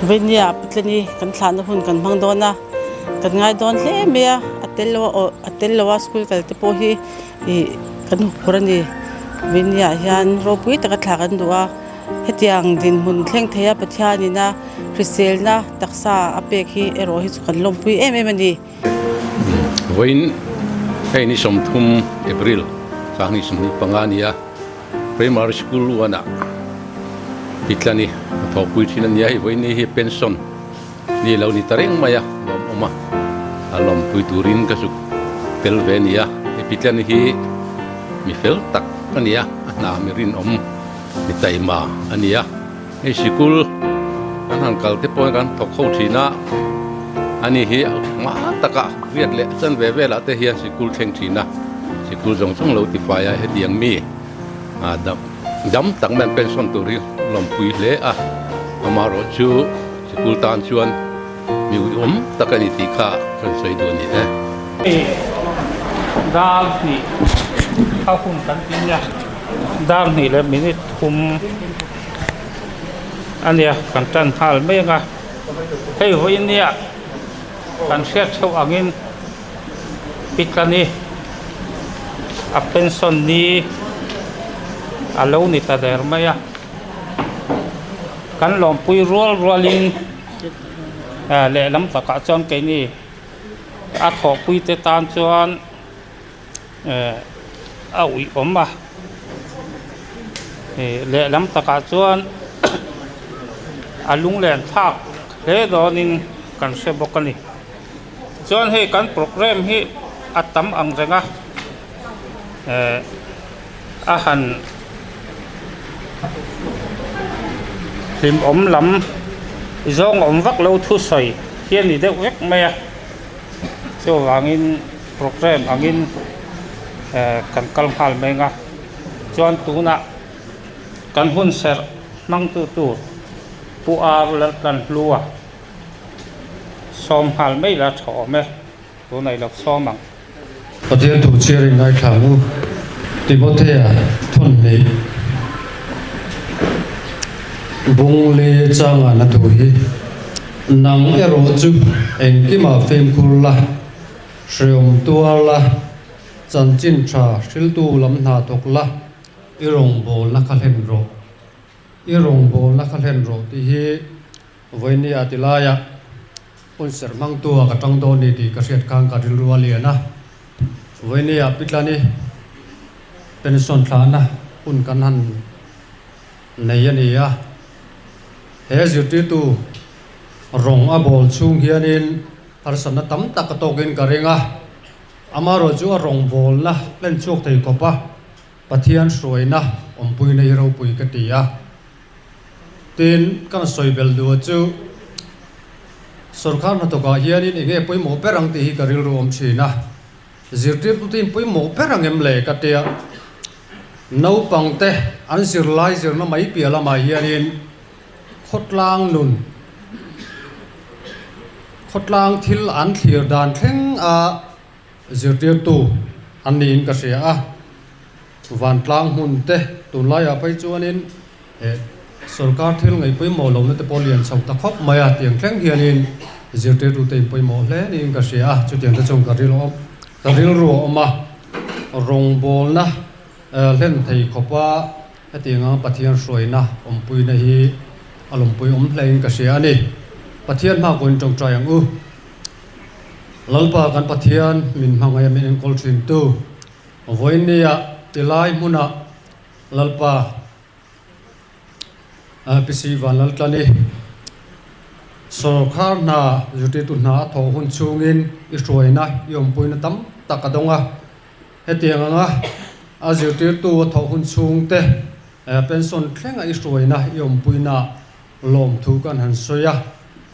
Vainia Patlani kan thlahna hun kan hmang dawn a, kan ngai dawn hle mai a, a tel lo a a tel lo a school kal te pawh hi ih kan huphurh a ni. Vainia hian ropui taka thlah kan duh a, hetiang dinhmun thleng thei a Pathianin a hriselna taksa a pek hi erawh hi chu kan lawmpui em em a ni. Vawiin hei ni 30 April 2025 a ni a. Primary School uanah Pitlani a thawhpui thin a nia, hei vawiin ni hi pension ni lo ni ta reng mai a, lawmawm a, a lawmpui turin ka zuk tel ve a ni a, hei Pitlani hi mi fel tak a ni a, a hna mi rinawm mi taima a ni a, hei sikul kan han kal te pawhin kan thawk ho thin a, ani hi hma taka riat leh chanve velah te hian sikul thleng thin a, sikul zawng zawng lo tifai a hetiang mi. dam dam tak mai an pension tur hi lawmpui hle a amaherawh chu sikul tan chuan mi uiawm tak a ni tih kha kan sawi duh a ni e. Hei dar hnih a hun kan ti nia dar hnih leh minute thum a nia kan tan nghal mai ang a hei vawiin nia kan hriat theuh angin. Pitlani a pension ni a lo ni ta der mai a kan lawmpui rual rualin lehlam takah chuan keini a thawhpui te tan chuan eh a uih awm a ih lehlam takah chuan a lunglen thlak hle dawnin kan hre bawk a ni. Chuan hei kan programme hi a tam ang reng a eh a han hlimawm lam zawng awm vak lo thusawi hi a ni deuh vek mai a chuvangin programme angin eh kan kal nghal mai ang a chuan tunah kan hun serh hmangtu tur Pu Ar Laltlanhlua. Sawm nghal mai la tha awm e, tunah i lo sawm ang. Pathian thu chhiar in ngaithla ang u, Timothea thawn hnih bung li changa na thu hi, Nang erawh chu engkimah fimkhur la, hreawm tuar la, chanchin tha hriltu lam hna thawk la, i rawngbawlna kha hlen rawh, i rawngbawlna kha hlen rawh tih hi Vawinia ti laia hun serh hmangtu ah ka tang dawn ni tih ka hriat khan ka rilru a lian a. Vawinia Pitlani pension thlahna hun kan han nei a ni a. He zirtirtu rawng a bawl chhung hianin harsatna tam tak a tawkin ka ring a. Amaherawhchu chu a rawng bawlna hlen chhuak thei khawp a, Pathian hruaina awmpuina hi ropui ka ti a. Tin, kan sawi belh duh chu sorkar hnathawkah hianin eng nge pawimawh ber ang tih hi ka rilru awm thin a. Zirtirtute in pawimawh ber ang em le ka tia. Naupangte an zirlai zirna mai piah lamah hianin khawtlang nun, khawtlang thil an thlir dan thleng a zirtirtu an niin ka hria a. Vantlang hmun te tunlaiah phei chuanin eh sorkar thil ngaih pawimawh lohna te pawh lian chho ta khawp mai a, tiang thleng hianin zirtirtute in pawimawh hle niin ka hria a, chutiang te chuan ka ril awm ka rilru a awm a, rawngbawlna hlen thei khawpa hetianga Pathian hruaina awmpuina hi a lawmpui awm hlein ka hria a ni. Pathian hma pawhin tawngtai ang u. Lalpa kan Pathian min hmangaih a min enkawl thintu. Vawinia tilai hmunah Lalpa PC Vanlaltlani sawrkhar hna zirtirtu hna a thawh hun chhungin i hruaina i awmpuina tam tak a dawng a. Hetiang anga a zirtirtu a thawh hun chhungte pension thlenga i hruaina i awmpuina lawmthu kan han sawi a,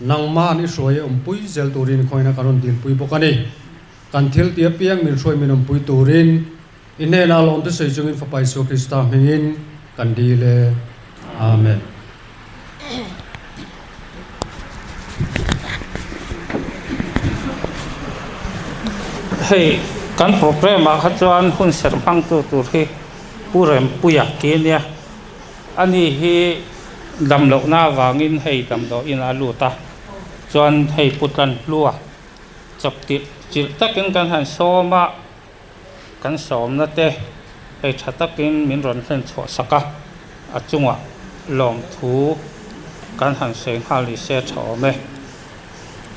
nangmah an i hruai i awmpui zel turin khawina kan rawn dilpui bawk a ni. Kan thil ti apiang min hruai min awmpui turin i hnenah lawmte sawi chungin Fapa Isua Krista hmingin kan dil e. Amen. Hei kan programme ah kha chuan hun serh hmangtu tur hi Pu Rempuia tih a nia. Ani hi. Damlohna avangin hei damdawiin a lut a, chuan hei Pu Tlanhlua chawp tirh chilh takin kan han sawm a, kan sawmna te hei tha takin min rawn hlen chhuah sak a, a chungah lawmthu kan han sawi nghal ni se tha awm e.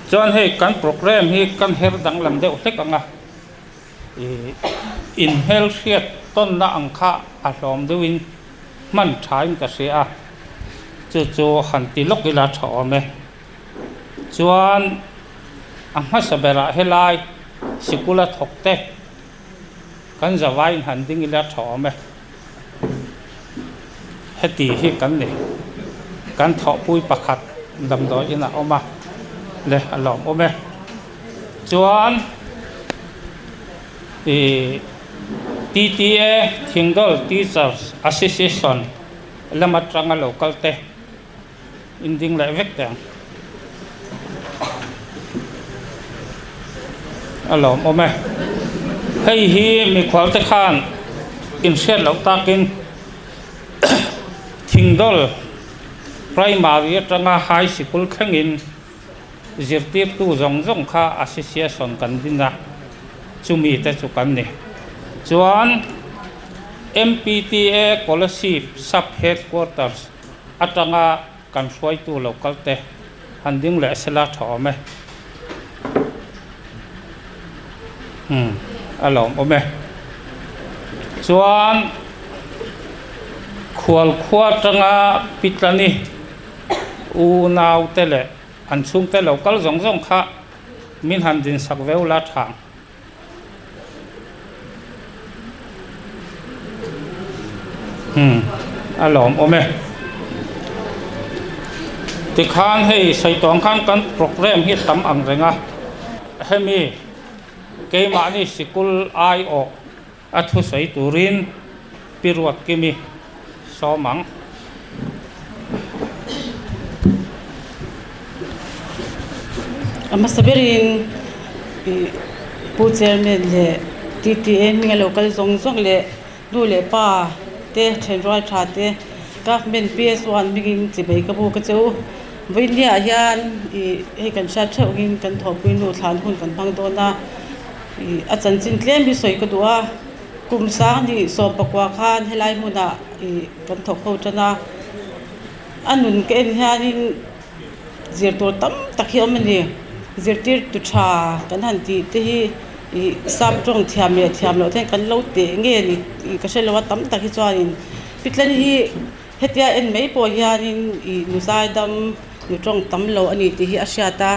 Chuan hei kan programme hi kan her danglam deuh hlek ang a, ih inhmelhriat tawnna ang kha a hlawm deuhin hman thain ka hria a, chu chu han ti lawk ila tha awm e. Chuan a hmasa berah helai sikul a thawk te kan zavaiin han ding ila tha awm e. Heti hi kan ni, kan thawhpui pakhat damdawiin a awm a le a lawmawm e. Chuan ih TTA Thingdawl Teachers Association lam atanga lo kal te in ding leh vek teh ang. A lawmawm e. Hei hi mikhual te khan inhriat loh takin Thingdawl Primary atanga High Sikul thlengin Zirtirtu zawng zawng kha association kan din a, chumi te chu kan ni. Chuan MPTA Kolasib Sub Headquarters atanga kan hruaitu lo kal te han ding leh sela tha awm e. Umm a lawm awm e. Chuan khualkhua atanga Pitlani Unaute leh an chhungte lo kal zawng zawng kha min han dinsak veu la thang. Umm a lawm awm e. Tikhan hei sawi tawng khan kan programme hi tam ang reng a, hemi keimahni sikul aiawh A thusawi turin Pi Ruatkimi sawm ang. A hmasa berin Pu Chairman leh TTA hminga lo kal zawng zawng leh nu leh pa te thenrual tha te Government PS1 hmingin chibei ka bu ka che u. Vawiinniah hian ih hei kan hriat theuhin kan thawhpui nu thlan hun kan hmang dawn a. Ih a chanchin tlem hi sawi ka duh a, kum sang ni 19 khan helai hmunah ih kan thawk ho tan a, a nun ka en hianin zir tur tam tak hi a awm a ni, zirtir tu tha kan han tih te hi ih sap tawng thiam leh thiam loh te hian kan lo teh nge ni tih ka hre lo a, tam tak hi chuanin Pitlan hi hetia en mai pawh hianin ih nu zaidam nu tawng tam lo a ni tih hi a hriat a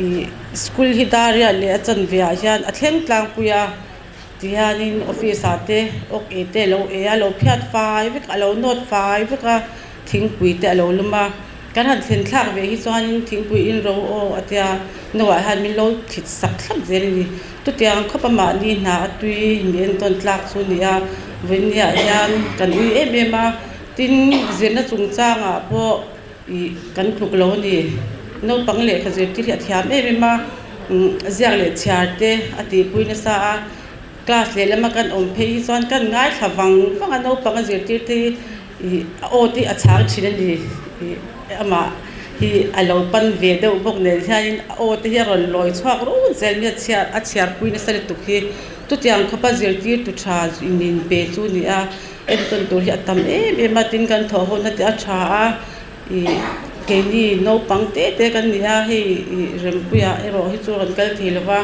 ih school hi dar riat leh a chanve ah hian a thleng tlangpui a tihianin office ah te awk e te alo e a lo phiat fai vek a lo nawt fai vek a thingpui te alo lum a kan han thlen thlak ve hi chuanin thingpui in ro aw a tia no ah hian min lo thlit sak thlap zel a ni chutiang khawp a mahni hna a tui mi entawn tlak chu a ni a vawinia hian kan ui em em a tin zirna chungchangah pawh Ih kan tluk lo a ni. Naupang lehkha zirtir hi a thiam em em a, ziak leh chhiar te a tihpui nasa a, class lehlam a kan awm phei hi chuan kan ngaithla vang vang a, naupang a zirtir te hi ih a aw te hi a chhang thin a ni. Ih amah hi a lo pan ve deuh bawk nen hianin a aw te hi a rawn lawi chhuak rut zel mai a, chhiar a chhiarpui nasa lutuk hi chutiang khawpa zirtirtu tha in pe chu a ni a. Entawn tur hi a tam em em a, tin kan thawh hona te a tha a, ih keini naupang te te kan ni a, hei ih Rempuia erawh hi chu rawn kal thei lo va,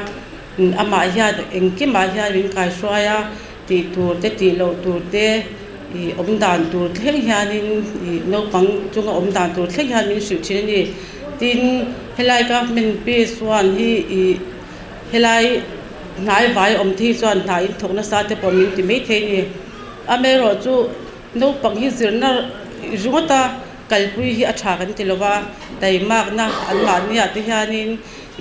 amah hian engkimah hian min kaihruai a, tih tur te tih loh tur te ih awm dan tur thleng hianin ih naupang chunga awm dan tur thleng hian min hrilh thin a ni. Tin helai government base one hi ih helai hnai vai awm te hi chuan hna in thawk nasa te pawh min ti maithei a ni. Amaherawhchu naupang hi zirna ringawta kalpui hi a tha kan ti lo va, taimakna an mahniah te hianin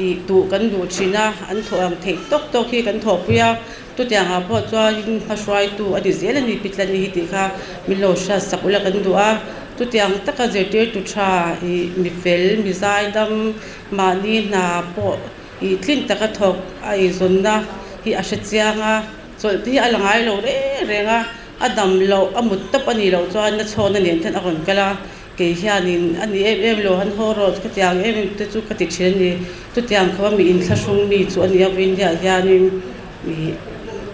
ih duh kan duh thin a, an thawh ang theih tawk tawk hi kan thawhpui a, chutiangah pawh chuanin hmahruaitu a ni zel a ni Pitlani hi tih kha min lo hriat sak ula kan duh a, chutiang taka zirtirtu tha ih mi fel, mi zaidam, mahni hna pawh ih tlin taka thawk a eizawnna hi a hre chiang a. Chawlh te hi a la ngai lo reng reng a, a dam loh, a mut tawp a nih loh chuan na chhawna nen hian a rawn kal a, Kei hianin a ni em em lo, han haw rawh khatiang em em te chu ka ti thin a ni. Chutiang khawpa mi inthlahrung mi chu a ni a, India hianin ih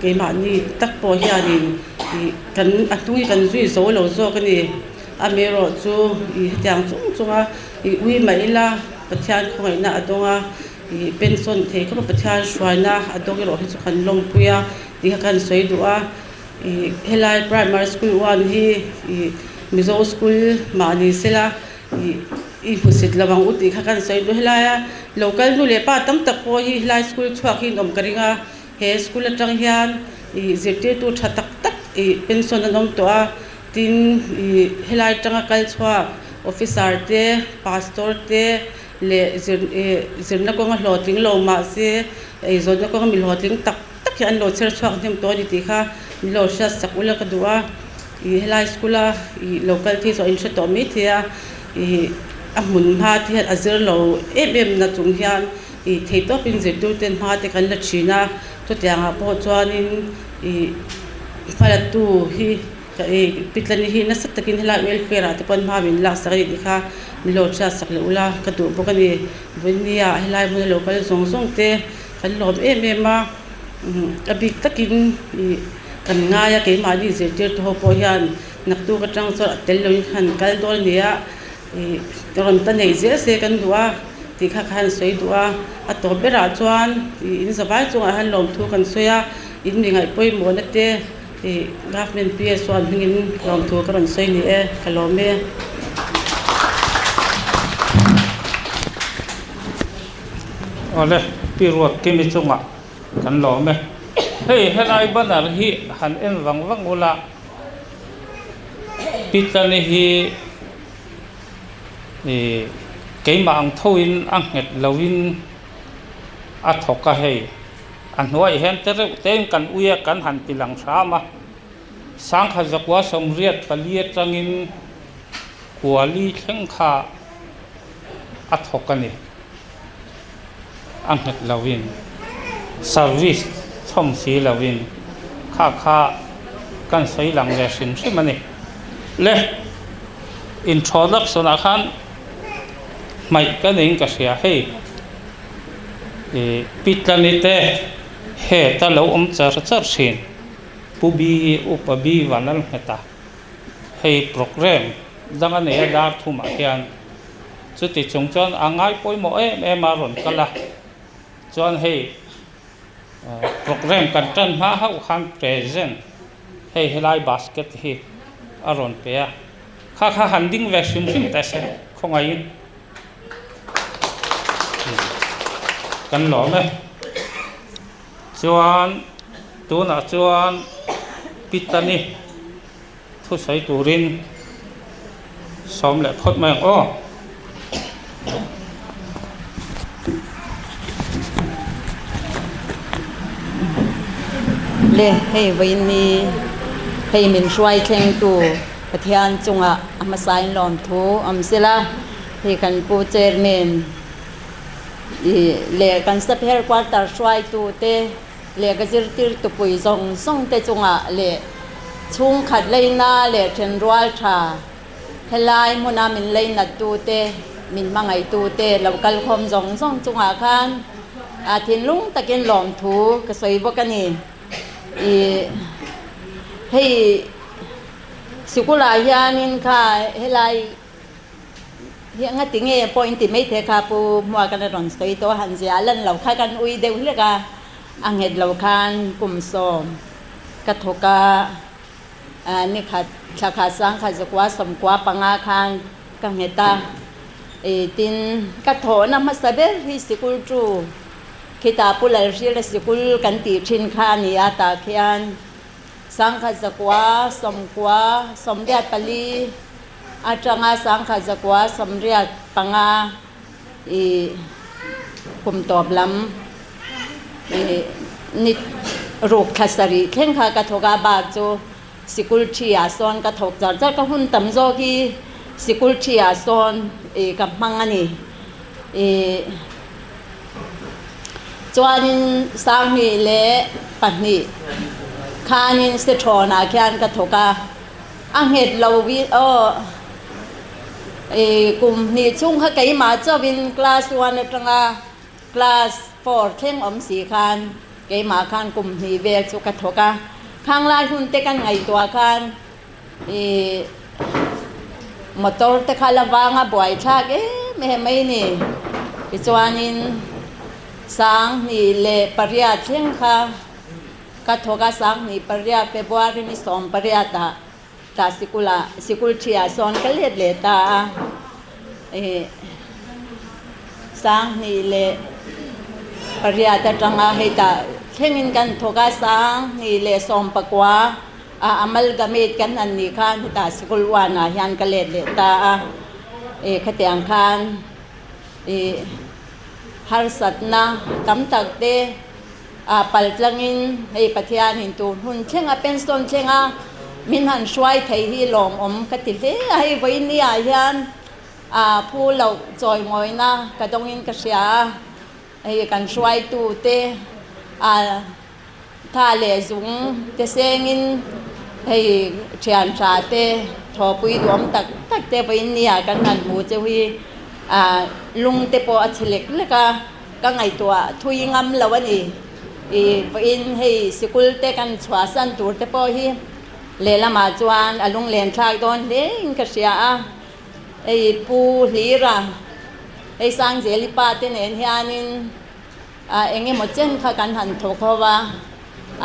keimahni tak pawh hianin ih kan a hnung hi kan zui zo lo zawk a ni. Amaherawh chu ih hetiang chung chunga ih ui mah ila Pathian khawngaihna a dawng a, ih pension thei khawpa Pathian hruaina a dawng erawh hi chu kan lawmpui a tih kha kan sawi duh a. Ih helai primary school one hi ih Mizo school mah ni sela ih i hmusit lo ang u tih kha kan sawi duh helaia lo kal nu leh pa tam tak pawh hi helai school chhuak hi an awm ka ring a he school atang hian ih zirtirtu tha tak tak ih pension an awm tawh a tin ih helai atanga kal chhuak officer te pastor te leh zir ih zirna kawnga hlawhtling lo mahse eizawnna kawnga mi hlawhtling tak tak hi an lo chher chhuak hnem tawh a ni tih kha min lo hriat sak ula ka duh a ih helai school a ih lo kal thei chu a inhre tawh mai thei a ih a hmun hma te hian a zir lo em em na chung hian ih thei tawpin zirtir ten hma te kan la thin a chutiang ah pawh chuanin ih hmalatu hi ih pitlani hi nasa takin helai welfare ah te pawh hma min lak sak a ni tih kha min lo hriat sak leh ula ka duh bawk a ni vawinia helai hmuna lo kal zawng zawng te. Kan lawm em em a, a bik takin ih kan ngai a, keimahni zirtirtu ho pawh hian naktuk atang chuan a tel loin khan kal dawn a ni a, ih rawn ta nei zel se kan duh a tih kha khan sawi duh a, a tawp berah chuan ih in zavai chungah hian lawmthu kan sawi a, in mi ngaih pawimawhna te ih government PS chuan hmingin lawmthu ka rawn sawi ni e, ka lawm e. Awle, Pi Ruatkimi chungah kan lawm e. Hei helai banner hi han en vang vang ula, Pi Tlani hi ih keimah ang thoin a nghet loin a thawk a hei. A hnuaiah hian te reuh tein kan ui a kan han ti lang hram a. Sangkhat zakua 84 atangin kuali thleng kha a thawk a ni. A nghet loin service chhawm si loin kha kha kan sawi lang ve hrim hrim a ni. Le introduction ah khan hmaih ka neiin ka hria hei ih Pitlani te head a lo awm char char thin Pu Bi Upa Bi Vanlalngheta hei programme dang a nei a dar thumah hian chuti chung chuan a ngai pawimawh em em a rawn kal a chuan hei programme kan tan hma hauh khan present hei helai basket hi a rawn pe a kha kha han ding ve hrim hrim teh se khawngaihin kan lawm e chuan tunah chuan Pitani. Thusawi turin sawm leh phawt mai ang aw. Le hei vawiin ni hei min hruai thlengtu Pathian chungah a hmasain lawmthu awm sela hei kan pu chairman ih leh kan sub headquarter hruaitute leh ka zirtir tupui zawng zawng te chungah leh chhungkhat leina leh thenrual tha helai hmuna min leinat tu te min hmangaih tu te lo kal khawm zawng zawng chungah khan a thinlung takin lawmthu ka sawi bawk a ni ih hei sikulah hianin kha helai. Hi anga ti nge pawh in ti mai thei kha pu hmuah kan rawn sawi tawh a han zia lan lo kha kan ui deuh hlek a, a nghet lo khan kum sawm ka thawk a, ni khat thla khat sang khat zakua sawmkua panga khan ka nghet a, ih tin ka thawhna hmasa ber hi sikul tu khitah pu Lalhrila sikul kan tih thin kha a ni a tah khian sangkhat zakua sawmkua sawmriat pali. Atanga 1985 i kum tawp lam i ni ruk thla sarih thleng kha ka thawk a, bak chu sikul thi ah sawn ka thawk char char ka hun tam zawk hi sikul thi ah sawn i ka hmang a ni. I chuanin 2002 khanin Sithawnah khian ka thawk a. A nghet lo vi aw. I kum hnih chhung kha keimah chauhin class one atanga class four thleng awm si khan keimah khan kum hnih vel chu ka thawk a. Khang lai hun te kan ngaihtuah khan i motor te kha la vanga buai thlak em em mai ni. Tichuanin sang hnih leh pariat thleng kha ka thawk a, 2008 February ni 18 ah Tah sikul ah sikul thiah sawn ka let leh ta a, ih 2008 atanga hei tah thlengin kan thawk a, 2019 ah amalgamate kan han nih khan hetah sikul one ah hian ka let leh ta a, ih khatiang khan ih harsatna tam tak te. Ah paltlangin hei Pathianin tur hun thleng a pension thleng a min han hruai thei hi lawmawm ka ti hle a, hei vawiin ah hian ah phu loh chawimawina ka dawngin ka hria a, hei kan hruaitu te ah tha leh zung te sengin hei thian tha te thawpui duam tak tak te vawiin ah kan han hmu cheu hi ah lung te pawh a chhe lek lek a. Ka ngaihtuah thui ngam lo a ni. I vawiin hei sikul te kan chhuahsan tur te pawh hi lehlamah chuan a lunglen thlak dawn hle in ka hria a. Hei Pu Hlira, hei Sangzeli pa te nen hianin eng emaw chen kha kan han thawk ho a,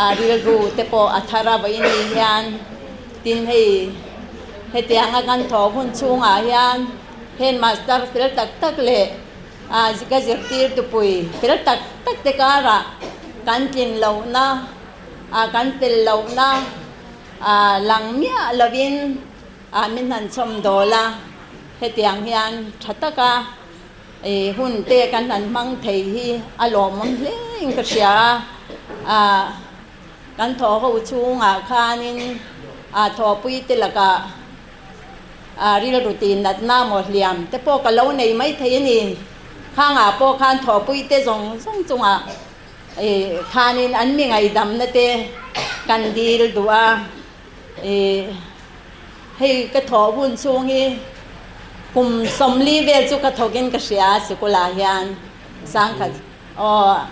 a rilru te pawh a thar a vawiin ni hian. Tin hei hetianga kan thawk hun chhungah hian headmaster fel tak tak leh A ka zirtir tupui fel tak tak te karah kan tlin lohna, a kan fel lohna a lang miah lovin a min han chhawm dawl a, hetiang hian tha taka i hun te kan han hmang thei hi a lawmawm hle in ka hria a, a kan thawh ho chhungah khanin a thawhpui te lakah. A rilru tih natna maw hliam te pawh ka lo nei mai thei a ni. Khangah pawh khan thawhpui te zawng zawng chungah ih khanin an mi ngaihdamna te kan dil duh a, ih hei ka thawh hun chhung hi kum 40 vel chu ka thawkin ka hria a sikulah hian sangkhat aw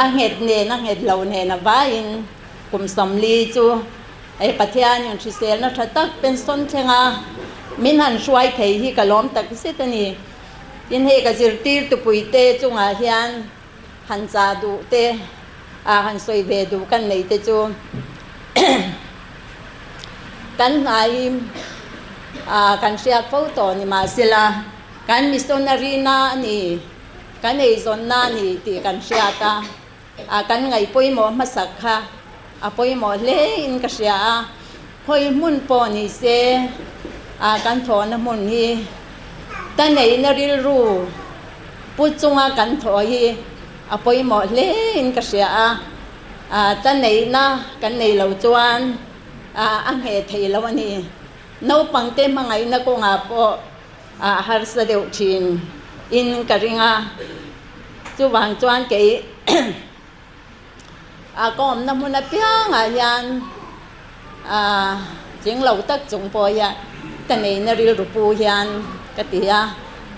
a nghet nen a nghet lo nen a vaiin kum 40 chu. Hei Pathianin hriselna tha tak pension thlenga min han hruai thei hi ka lawm tak zet a ni. Tin hei ka zirtir tupuite chungah hian han chah duh te ah han sawi ve duh kan nei te chu kan hnai ah kan hriat fo tawh ni mahsela kan missionary na a ni, kan eizawnna a ni tih kan hriat a. A kan ngaih pawimawh hmasak kha a pawimawh hle in ka hria a, khawi hmun pawh ni se a kan thawhna hmun hi ka neihna rilru pu chunga kan thawh hi a pawimawh hle in ka hria a, a ka neihna kan nei lo chuan a a ngheh thei lo a ni. Naupangte hmangaihna kawngah pawh a harsa deuh thin in ka ring a. Chuvang chuan kei a ka awmna hmun apiangah hian ah tling lo tak chung pawh hian ka neihna rilru pu hian ka ti a,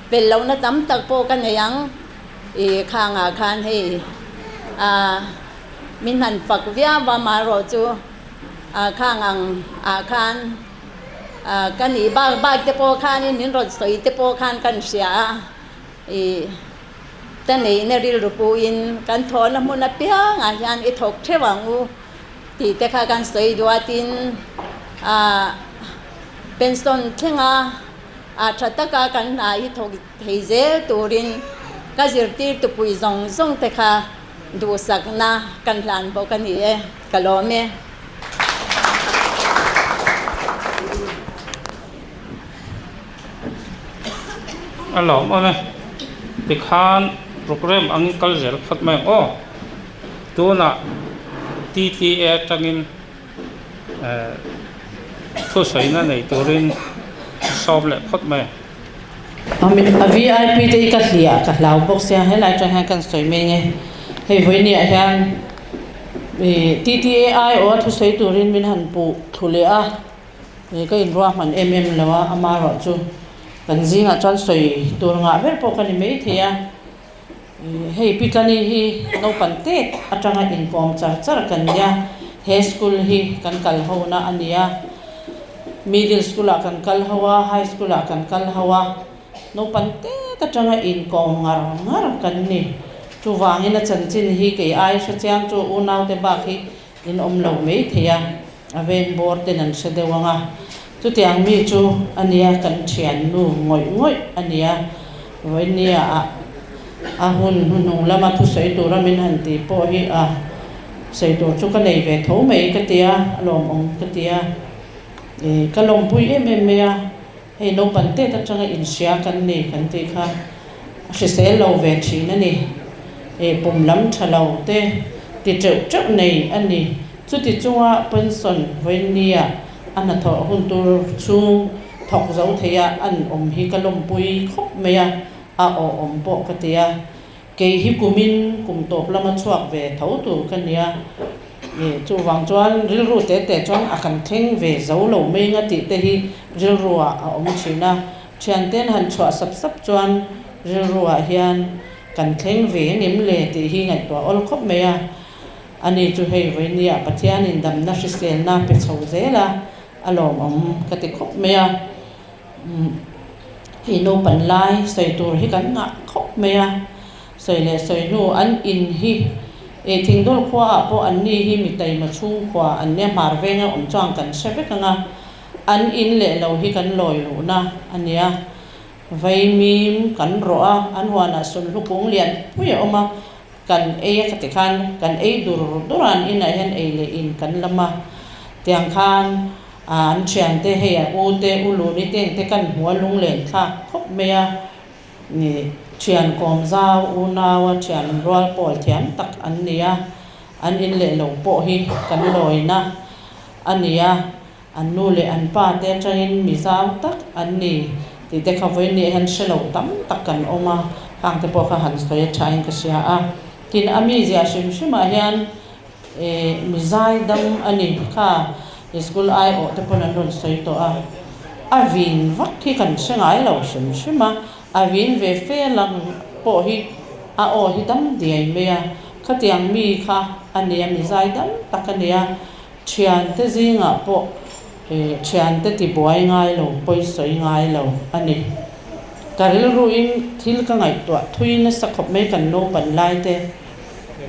pel lohna tam tak pawh ka nei ang ih khangah khan hei ah min han fak viau a amaherawh chu ah khang ang ah khan ah ka nih bak bak te pawh khanin min rawn sawi te pawh khan kan hria a. I ka neihna rilru puin kan thawhna hmun apiangah hian i thawk theuh ang u tih te kha kan sawi duh a, tin ah pension thlenga ah tha taka kan hna hi thawk thei zel turin ka zirtir tupui zawng zawng te kha duhsakna kan hlan bawk a ni e, ka lawm e. A lawm awm e. Tikhan program angin kal zel phawt mai ang aw. Tunah TTA atangin eh thusawiina nei turin sawm leh phawt mai ang. A VIP te hi ka hliah ka hlau bawk sia helai atang hian kan sawi mai nge hei vawinia hian ih TTA aiawh a thusawi turin min han puh thlu leh a. Ih ka inruahman em em lo a, amaherawh chu Kan zingah chuan sawi tur ngah ber pawh ka ni maithei a, hei Pi Tlani hi naupang tet atanga inkawm char char kan nia, he school hi kan kal ho na a ni a, middle school ah kan kal ho a, high school ah kan kal ho a, naupang tet atanga inkawm ngar ngar kan ni. Chuvangin a chanchin hi kei ai hre chiang chu unaute bak hi In awm lo mai thei a, a veng bawr ten an hre deuh ang a. Chutiang mi chu a nia kan thiannu ngawih ngawih a nia. Vawinia ah a hun hnuhnung lama thusawi tura min han tih pawh hi a sawi tur chu ka nei ve tho mai ka ti a, a lawmawm ka ti a. Ih ka lawmpui em em mai a, hei naupang tet atanga inhria kan ni kan tih kha a hrisel lo ve thin a ni. Ih pum lam tha lo te ti teuh teuh nei a ni. Chuti chunga pension vawinia a hnathawh hun tur chhung thawk zo theia an awm hi ka lawmpui khawp mai a, a awhawm pawh ka ti a. Kei hi kumin kum tawp lama chhuak ve tho tur ka nia. Ih chuvang chuan rilru te te chuan a kan thleng ve zo lo mai nga tih te hi rilruah a awm thin a. Thianten han chhuah sap sap chuan rilruah hian kan thleng ve ngem le tih hi ngaihtuah awl khawp mai a. Ani chu hei vawinia Pathianin damna hriselna pe chho zel a, a lawmawm ka ti khawp mai a. Hei naupang lai sawi tur hi kan ngah khawp mai a, sawi leh sawi hnu an in hi eh Thingdawl khua ah pawh an ni hi mi taima chhungkhua an nia hmar venga awm chuan kan hre vek ang a, an in leh lo hi kan lawi luhna a nia. Vaimim kan rawh a, an huanah sulhnu kung lian pui a awm a, kan ei a ka ti khan kan ei dur dur a, an inah hian ei leh in kan lam a, tiang khan an thiante hei a u te u luni te engte kan hmu a lunglen thlak khawp mai a, nih thian kawm zau unau a thian rual pawl thiam tak an ni a, an in leh lo pawh hi kan lawina a ni a. An nu leh an pa te atangin mi zau tak an ni tih te kha vawiin hian hre lo tam tak kan awm a, hang te pawh kha han sawi a thain ka hria a. Tin, a mizia hrim hrimah hian eh mi zai dam a ni kha school aiawh te pawn an rawn sawi tawh a, a vin vak hi kan hre ngai lo hrim hrim a, a vin ve fe lang pawh hi a aw hi dam diai mai a, khatiang mi kha a nia mi zai dam tak a nia. Thiante zingah pawh thiante tibuai ngai lo, pawisawi ngai lo a ni. Ka rilruin thil ka ngaihtuah thui nasa khawp mai kan naupan lai te.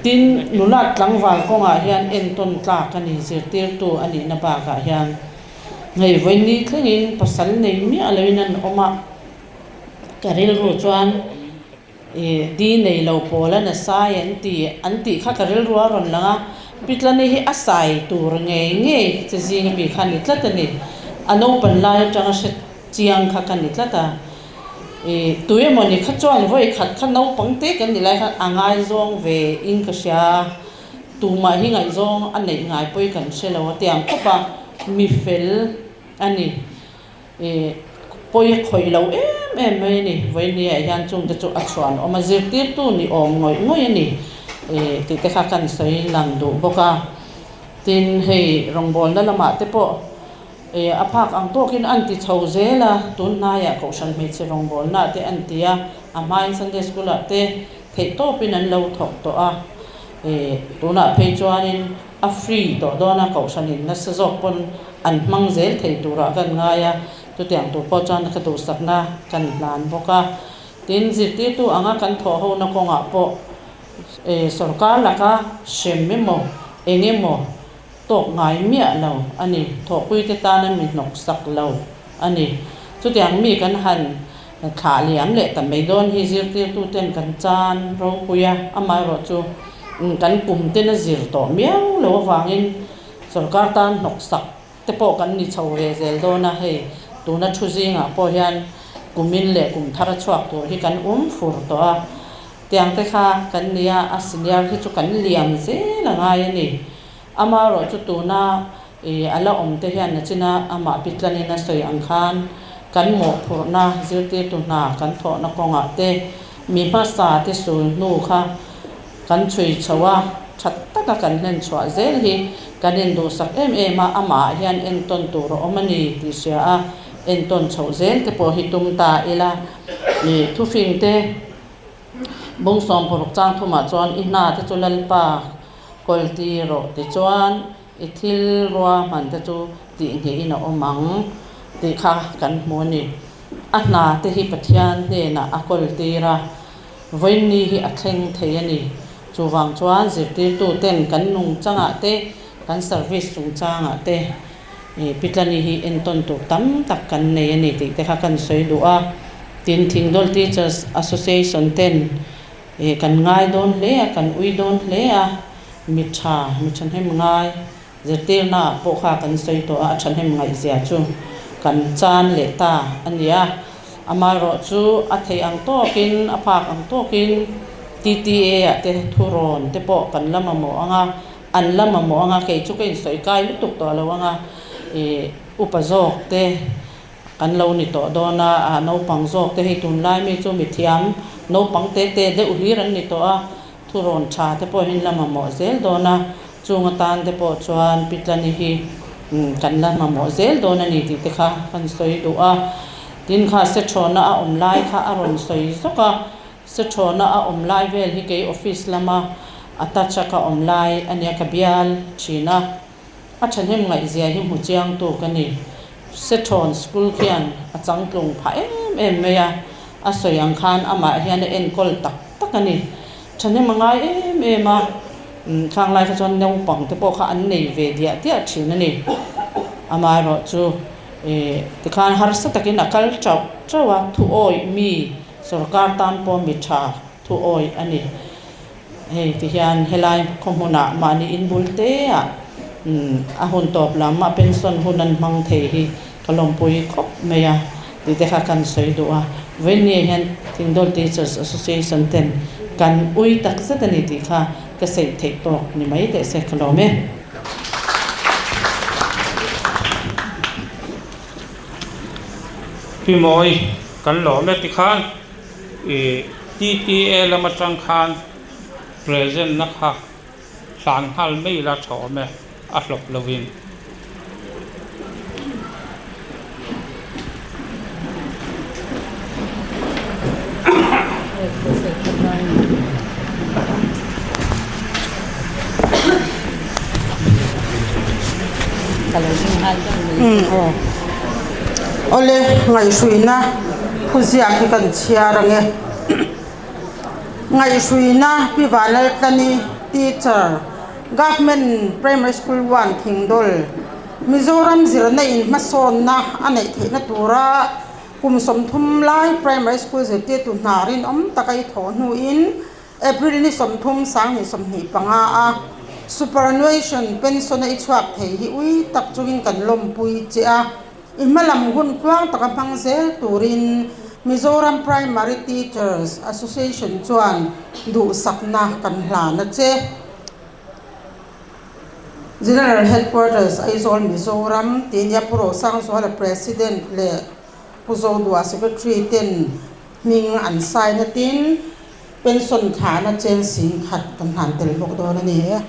Tin, nulat tlangval kawngah hian entawn tlak a ni, zirtirtu a nihna bakah hian ngei vawiin thlengin pasal nei miah loin an awm a, ka rilru chuan Ih, di nei lo pawl a na sai an ti, an tih kha ka rilru a rawn lang a, Pitlani hi a sai tur ngei ngei che zing ami kha a ni tlat a ni. A naupan lai atanga hre chiang kha ka ni tlat a. Ih, tui emaw ni kha chuan vawi khat kha naupang te kan nih lai khan a ngaizawng ve in ka hria a, tumah hi ngaihzawng a neih ngai pawi kan hre lo a tiang khawp a, mi fel a ni. Ih, pawi a khawih lo em em mai a ni. Vawinia hian chungte chu a chhuan awm a, zirtirtu ni awm ngawih ngawih a ni ih tih te kha kan sawi lang duh bawk a. Tin, hei rawngbawlna lamah te pawh ih a phak ang tawkin an ti chho zel a, tun hnaiah Kohhran hmeichhe rawngbawlnaah te an ti a, a hmain Sunday School ah te theih tawpin an lo thawk tawh a. Ih, tunah phei chuanin a free tawh dawn a, Kohhranin nasa zawk pawn an hmang zel thei turah kan ngai a, chutiang tur pawh chuan ka duhsakna kan hlan bawk a. Tin, zirtirtu anga kan thawh hona kawngah pawh sorkar laka hrem emaw eng emaw tawk ngai miah lo a ni, thawhpuite tana mi hnawksak lo a ni. Chutiang mi kan han thlah liam leh ta mai dawn hi zirtirtuten kan chan ropui a, amaherawhchu kan kum ten a zir tawh miau lo avangin Sorkar tan hnawksak te pawh kan ni chho ve zel dawn a, hei tuna thu zingah pawh hian kumin leh kum thar a chhuak tur hi kan um fur tawh a, tiang te kha kan nia a senior hi chu kan liam zel a ngai a ni. Amaherawhchu tuna ih a la awm te hian nachina amah pitlanin a sawi ang khan kan mawhphurhna zirtirtu hna kan thawhna kawngah te mi hmasa te sul hnu kha Kan chhui chho a, tha taka kan hlen chhuah zel hi kan induhsak em em a, amah hian entawn tur a awm a ni tih hria a, entawn chhoh zel te pawh hi tum ta ila. Ih thufing te bung sawmparuk chang thumah chuan i hna te chu Lalpa kawlti rawh tichuan i thil ruahman te chu tih ngeihin a awm ang tih kha kan hmu a ni. A hna te hi Pathian hnenah a kawltir a, vawiinni hi a thleng thei a ni. Chuvang chuan zirtirtu ten kan nungchangah te, kan service chungchangah te Pitlani hi entawn tur tam tak kan nei a ni tih te kha kan sawi duh a. Tin, Thingdawl Teachers Association ten kan ngai dawn hle a, kan ui dawn hle a, mi tha, mi thahnem ngai zirtirna ah pawh kha kan sawi tawh a, a thahnem ngaihzia chu kan chan leh ta a ni a. Amaherawhchu a theih ang tawkin, a phak ang tawkin TTA ah te thurawn te pawh kan la mamawh ang a, an la mamawh ang a, kei chu ka insawi kai lutuk tawh lo ang a, ih upa zawk te kan lo ni tawh dawn a, ah naupang zawk te hei tunlai mi chu mithiam naupang te te deuh hlir an ni tawh a, Thurawn tha te pawh hi la mamawh zel dawn a, chung atan te pawh chuan Pitlani hi kan la mamawh zel dawn a ni tih te kha kan sawi duh a. Tin kha Sethawna a awm lai kha a rawn sawi zawk a, Sethawna a awm lai vel hi kei office lama a touch a ka awm lai a nia ka bial thin a, a thahnem ngaihzia hi hmu chiang tu ka ni. Sethawn school khian a changtlung phah em em mai a, a sawi ang khan amah hian a enkawl tak tak a ni. Thahnem a ngai em em a, khang lai kha chuan naupang te pawh kha an nei ve diah diah thin a ni. Amaherawhchu ih tikhan harsa takin a kal chauh chauh a, thuawih mi sorkar tan pawh mi tha thuawih a ni. Hei ti hian helai khaw hmunah mahni inbul te ah a hun tawp lam a pension hun an hmang thei hi ka lawmpui khawp mai a tih te kha kan sawi duh a. Vawiinni ah hian Thingdawl Teachers Association ten kan ui tak zet a ni tih kha ka saih theih tawk ni mai teh se ka lawm e. Pi Mawi kan lawm e tikhan. Ih TTA lam atang khan present na kha hlan nghal mai ila tha awm e, a hlawp lovin. Awle ngaihhruina Thuziak hi kan chhiar ang e. Ngaihhruina Pi Vanlaltlani, Teacher, Government Primary School 1 Thingdawl, Mizoram zirna in hmasawnna a neih theihna tura kum 30 lai Primary School zirtirtu hna rinawm taka i thawh hnuin April ni 30 2025 a Superannuation pension a i chhuak thei hi ui tak chungin kan lawmpui che a. I hmalam hun tluang taka hmang zel turin Mizoram Primary Teachers Association chuan duhsakna kan hlan a che. General Headquarters, Aizawl, Mizoram tih nia Pu Rosangzuala President leh Pu Zodua Secretary ten hming an sign a tin pension thlahna cheng sing khat kan hlan tel bawk dawn a ni e.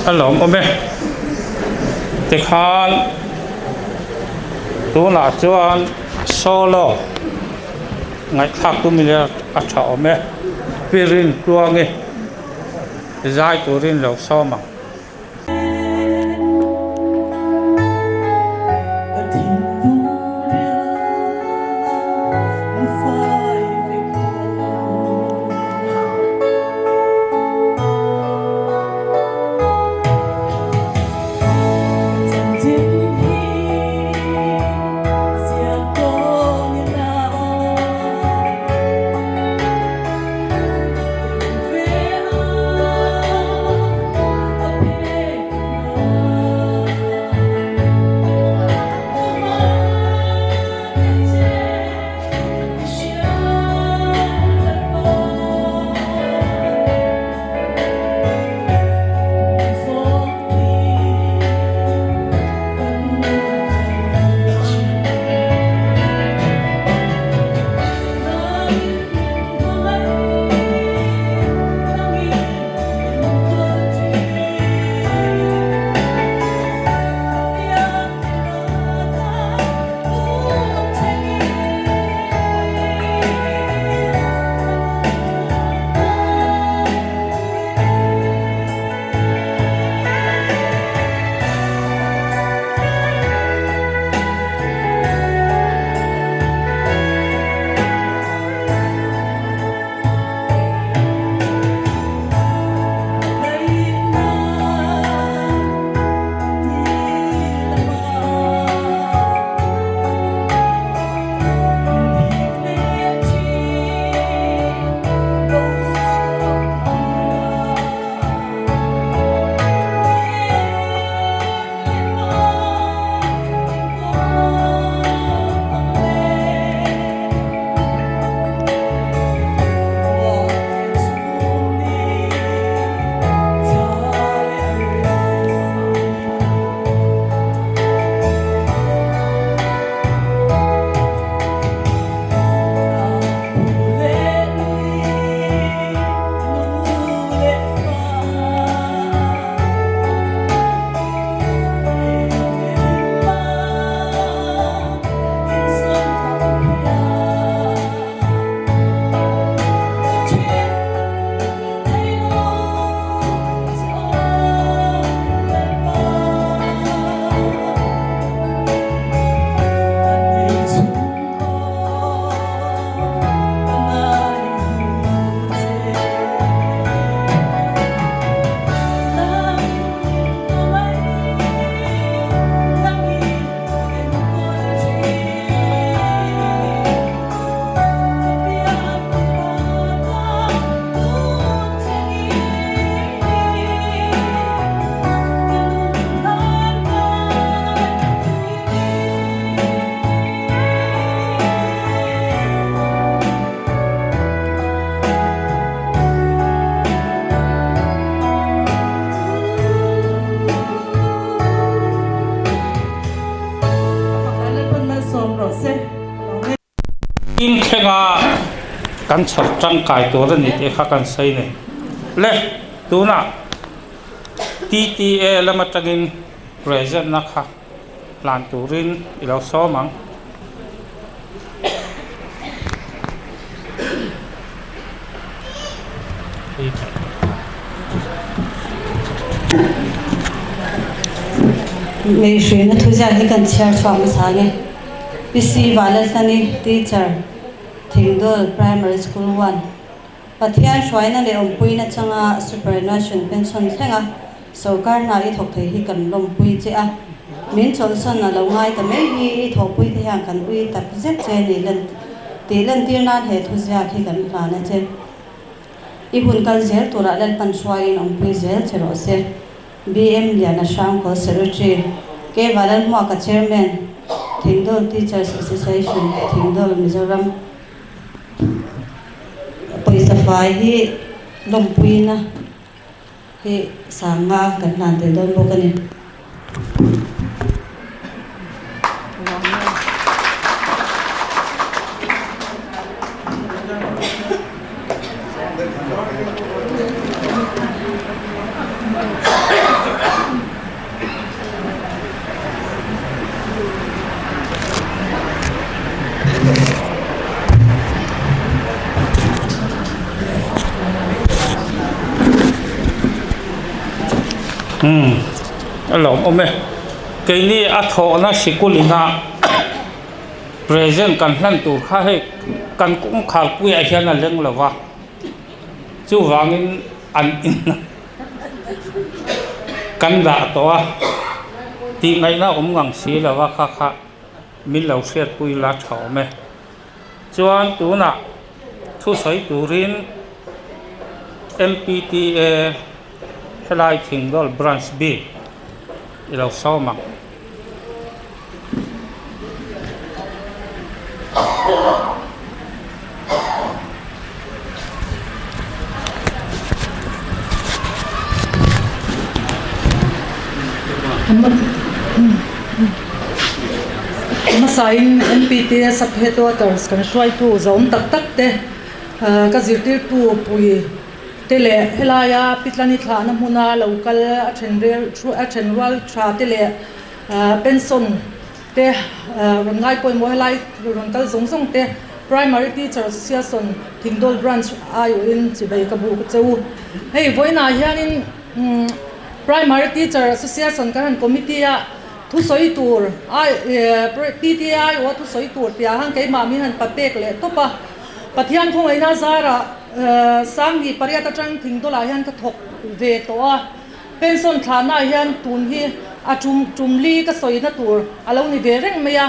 A lawm awm e tikhan tunah chuan solo ngaihthlak tum ila a tha awm e. Pirin tluangi zai turin lo sawm ang. thlenga kan chhawr tangkai tur a ni tih kha kan sawi a ni. Le tunah PTA lam atangin present na kha hlan turin i lo sawm ang. Ngaihhruina thuziak hi kan chhiar chhuak hmasa nge. PC Valaltani, Teacher, Thingdawl Primary School 1. Pathian hruaina leh awmpuina changa Superannuation Pension thlenga sorkar hna i thawk thei hi kan lawmpui che a. Min chawlhsan a lo ngai ta mai hi i thawhpui te hian kan ui tak zet che ni lan tih lantir nan he thuziak hi kan hlan a che. I hun kal zel turah Lalpan hruaiin awmpui zel che rawh se. BM Liana Hrangkhawl Secretary, K Vanlalhmuaka Chairman, Thingdawl Teachers Association, Thingdawl, Mizoram. Pawisa fai hi lawmpuina hi sanga kan hlan tel dawn bawk a ni. Umm a lawmawm e keini a thawhna sikul inah present kan hlan tur kha hei kan kawngkhar puiah hian a leng lo va chuvangin an in kan dah tawh a tih ngaihna awm ngang si lo va kha kha min lo hriatpui la tha awm e chuan tunah thusawi turin M_P_T_A helai Thingdawl branch bik i lo sawm ang. Hmasain NPT sub headquarters kan hruaitu zawm tak tak te ka zirtirtu pui te leh helaia Pitlani thlahna hmuna lo kal a then rel a then rual tha te leh pension te rawn ngai pawimawh helai rawn kal zawng zawng te Primary Teacher Association Thingdawl Branch aiawhin chibei ka buk che u. Hei vawiinah hianin Primary Teacher Association kan han committee a thusawi tur ai PTA aiawha thusawi tur tih ah khan keimah min han papek leh tawp a. Pathian khawngaihna zarah Sangni pariat atang Thingdawlah hian ka thawk ve tawh a. Pension thlahnaah hian tun hi a tum tum li ka sawina tur a lo ni ve reng mai a.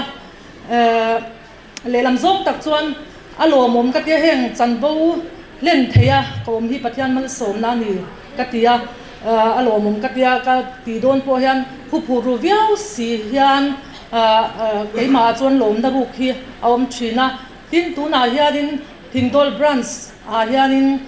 Lehlam zawng tak chuan a lawmawm ka tia heng chanvo hlen thei a ka awm hi Pathian malsawmna a ni ka ti a, a lawmawm ka tia ka tih dawn pawh hian huphur ru viau si hian keimahah chuan lawmna ruk hi a awm thin a. Tin tunah hianin Thingdawl Branch ah hianin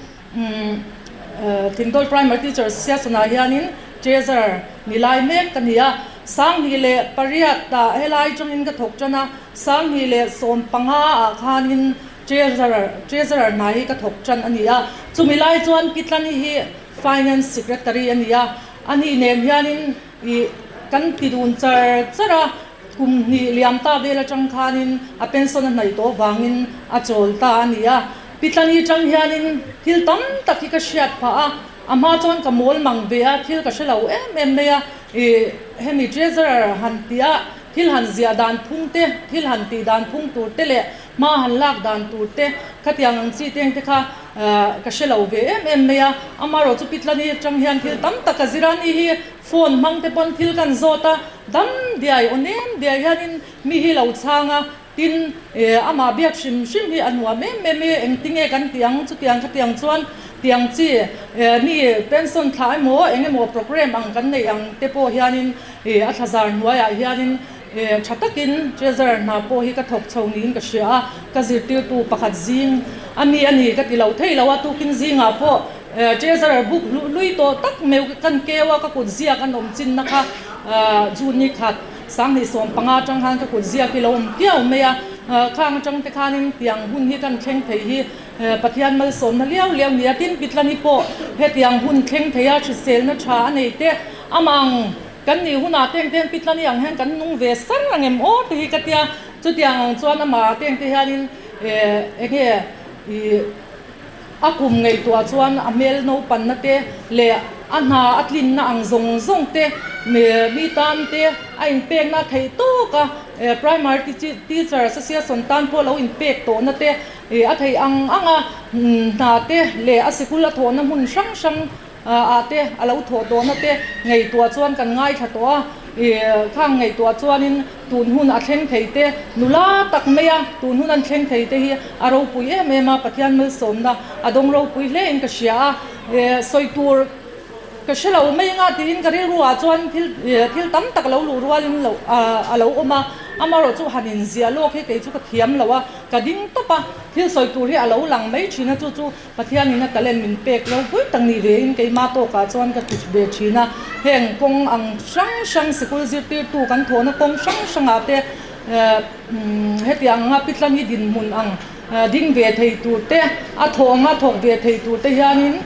Thingdawl Primary Teacher Association ah hianin Treasurer ni lai mek ka ni a. 2008 ah helai tangin ka thawk tan a, 2015 ah khanin Treasurer Treasurer hna hi ka thawk tan a ni a. Chumi lai chuan Pitlani hi Finance Secretary a ni a, ani nen hianin ih kan ti dun char char a. Kum hnih liam ta vel atang khanin a pension a hnaih tawh vangin a chawl ta a ni a. Pitlani tang hianin thil tam tak hi ka hriat phah a, a hma chuan ka mawl mang ve a, thil ka hre lo em em mai a. Ih hemi treasurer han tih a, thil han ziah dan phung te, thil han tih dan phung tur te leh hma han lak dan tur te khatiang ang chi teng te kha ka hre lo ve em em mai a. Amaherawhchu Pitlani atang hian thil tam tak a zir a, ni hi phone hmang te pawn thil kan zawt a, Dam diai aw nem diai hianin mi hi lo chhang a, tin amah biak hrim hrim hi a nuam em em i, engtinge kan tih ang chutiang khatiang chuan tiang chi mi pension thlah emaw eng emaw program ang kan neih ang te pawh hianin a thlazar hnuaiah hianin tha takin treasurer hna pawh hi ka thawk chho niin ka hria a, ka zirtirtu pakhat zing a mi a ni ka ti lo thei lo a, tukin zingah pawh treasurer book hlui tawh tak meu kan keu a, ka kut ziak an awm chinna kha. June ni khat 2015 atang khan ka kut ziak hi lo awm kiau mai a. Khang atang te khanin tiang hun hi kan thleng thei hi Pathian malsawmna liau liau nia. Tin, Pitlani pawh hetiang hun thleng thei a hriselna tha a nei te amah ang kan nih hunah teng ten Pitlani ang hian kan nung ve sar ang em aw te hi ka tia. Chutiang ang chuan amah teng te hianin enge ih A kum ngaihtuah chuan a hmel naupanna te leh a hna a tlinna ang zawng zawng te mi tan te a inpekna a theih tawk a, primary teacher association tan pawh lo inpek tawhna te a theih ang ang a, hna te leh a sikul a thawhna hmun hrang hrang ah te a lo thawh tawhna te ngaihtuah chuan kan ngaithla tawh a, ih khang ngaihtuah chuanin tun hun a thleng thei te nula tak mai a tun hun an thleng thei te hi a ropui em em a, Pathian malsawmna a dawng ropui hle in ka hria a, ih sawi tur ka hre lo mai anga tiin ka rilru ah chuan thil ih thil tam tak lo luh rualin lo a lo awm a, amaherawhchu han inziah lawk hi kei chu ka thiam lo a, ka ding tawp a, thil sawi tur hi a lo lang mai thin a chu chu. Pathianin a talent min pek ropui tak ni vein keimah tawkah chuan ka ti ve thin a, heng kawng ang hrang hrang sikul zirtirtu kan thawhna kawng hrang hrangah te hetiang anga Pitlani dinhmun ang ding ve thei tur te, a thawh anga thawk ve thei tur te hianin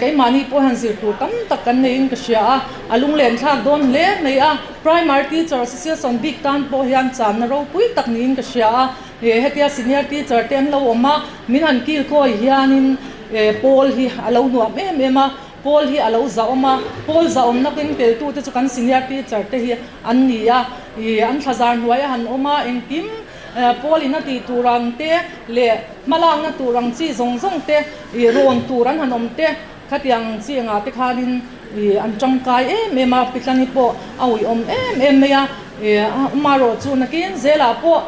keimahni pawh hian zir tur tam tak kan neiin ka hria a, a lunglen thlak dawn hle mai a, Primary Teacher Association bik tan pawh hian channa ropui tak niin ka hria a. Hetia senior teacher te an lo awm a, min han kil kawi hianin pawl hi a lo nuam em em a, pawl hi a lo zahawm a, pawl zahawmna keng teltute chu kan senior teacher te hi an ni a, ih an thlazar hnuai a han awm a, engkim pawl in a tih tur ang te leh hmalakna tur ang chi zawng zawng te ih rawn tur an han awm te khatiang chi engah te khanin ih an tangkai em em a, Pitlani pawh a uiawm em em mai a, ih amaherawhchu nakin zelah pawh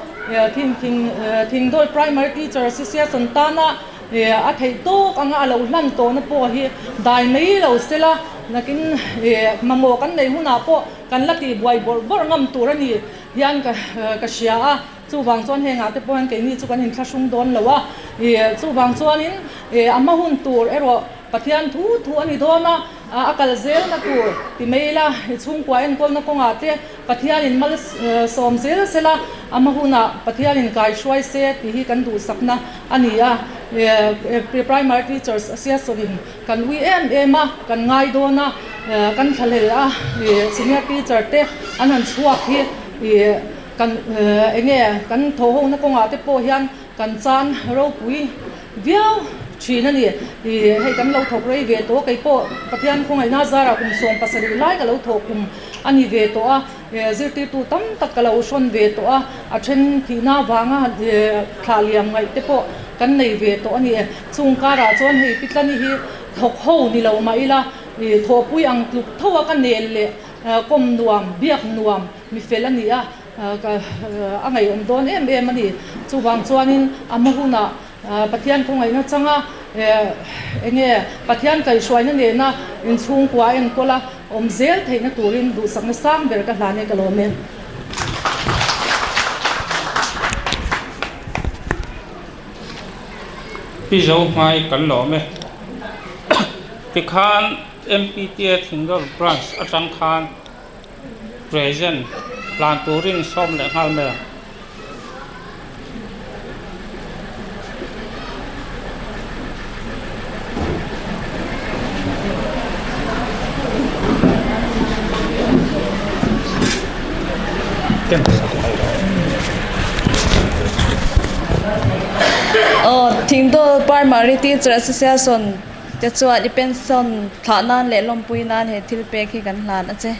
Thing thing Thingdawl Primary Teacher Association tana a theih tawk anga a lo hlan tawhna pawh hi dai mai lo sela, nakin mamawh kan neih hunah pawh kan la tih buai bawrh bawrh ngam tur a ni hian ka hria a, chuvang chuan hengah te pawh hian keini chu kan inthlahrung dawn lo a, chuvang chuanin a hma hun tur erawh Pathian thu thu a ni dawn a, a kal zelna tur ti mai ila chhungkua enkawlna kawngah te Pathianin mal sawm zel sela, a hma hunah Pathianin kai hruai se tih hi kan duhsakna a ni a. Primary Teachers Association-in kan ui em em a, kan ngai dawn a, kan thlahlel a, Senior Teacher te an han chhuak hi kan enge kan thawhhona kawngah te pawh hian kan chan ropui viau thin a ni. Ih hei kan lo thawk rei ve tawh, kei pawh Pathian khawngaihna zarah kum 17 lai ka lo thawk kum a ni ve tawh a, zirtirtu tam tak ka lo hrawn ve tawh a, a then thihna avanga thlah liam ngaih te pawh kan nei ve tawh a ni. Chung karah chuan hei Pitlani hi thawk ho ni lo mah ila thawhpui ang tluk tho a ka nel leh kawm nuam, biak nuam mi fel a ni a. Ka a ngaihawm dawn em em a ni. Chuvang chuanin a hma hunah Pathian khawngaihna changa enge Pathian kaihhruaina nena inchhungkua a enkawl a awm zel theihna turin duhsakna sang ber ka hlan e ka lawm e. Pi Zohmai kan lawm e. Tikhan MPTA Thingdawl Branch atang khan Present hlan turin sawm leh nghal mai ang. Aw Thingdawl Primary Teacher Association te chuan i pension thlah nan leh lawmpui nan he thil pek hi kan hlan a che.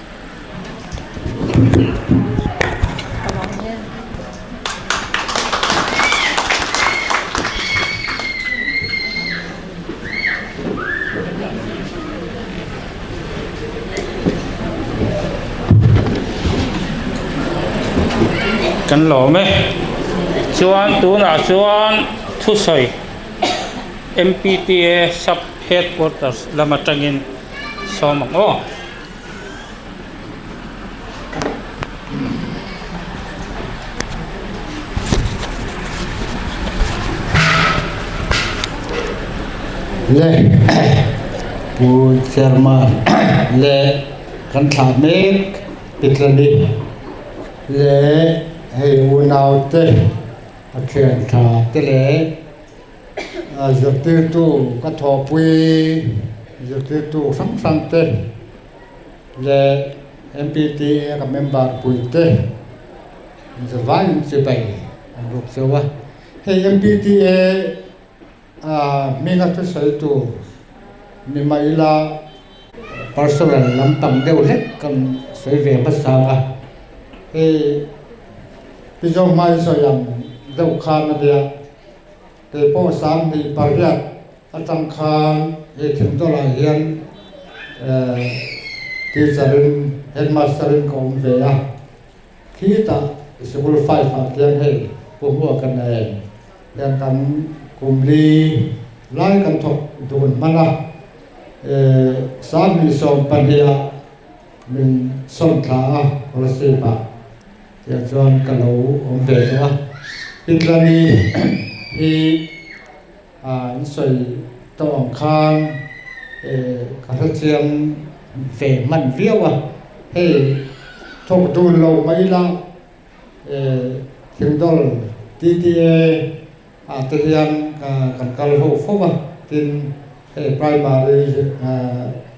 Kan lawm e. Chuan tunah chuan thusawi M_P_T_A sub headquarters lam atangin sawm ang aw. Le Pu Chairman le kan thlah mek Pitlani le hei unaute. A thian tha te leh zirtirtu ka thawhpui zirtirtu hrang hrang te leh M_P_T_A ka member pui te zavaiin chibai an bawk chauh a hei M_P_T_A hminga thusawi tur ni mah ila personal lampang deuh hlek kan sawi ve hmasa a hei pi Zohmai sawi ang deuh khan a nia keipawh Sanghnih pariat atang khan hei Thingdawlah hian teacher in headmaster in ka awm ve a. Khitah sikul 5 ah khian hei Pu Hmuaka nen hian kan kum li lai kan thawk dun hman a, 2012 ah min sawm thla a Kolasib ah tiang chuan ka lo awm ve tawh a. Pitlani hi in sawi tawh ang khan ka hrechiang ve hman viau a, hei thawk dun lo mai ila Thingdawl TTA ah te hian kan kal ho fo a, tin hei primary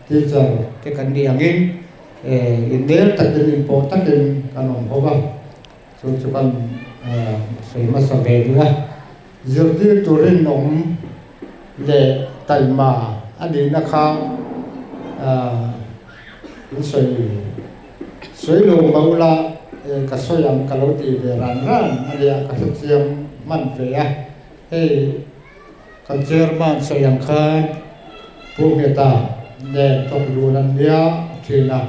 teacher te kan nih angin innel takin inpawh takin kan awm ho va. Chu chu kan sawi hmasa ve duh a, zirtir turin awm leh taima a nihna kha in sawi sawi lo mah ula ka sawi ang ka lo tih ve ran ran a nia ka hrechiang hman ve a, hei kan chairman sawi ang khan Pu Ngheta nen thawk dun an nia thin a.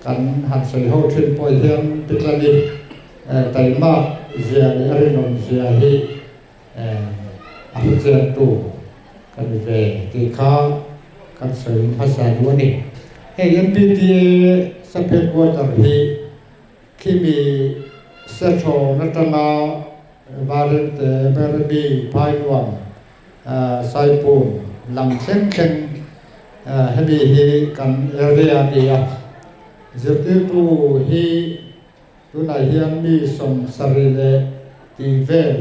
Kan han sawi ho thin pawh hian Pitlani taimak zia leh a rinawm zia hi a hrechiangtu ka ni ve tih kha kan sawi hmasa duh a ni. Hei MPTA sub headquarter hi khimi Sethawn atanga Varente, Berbi, Phainuam, Saipum lam thleng thleng hemi hi kan area a ni a, zirtirtu hi tunah hian mi 70 leh tih vel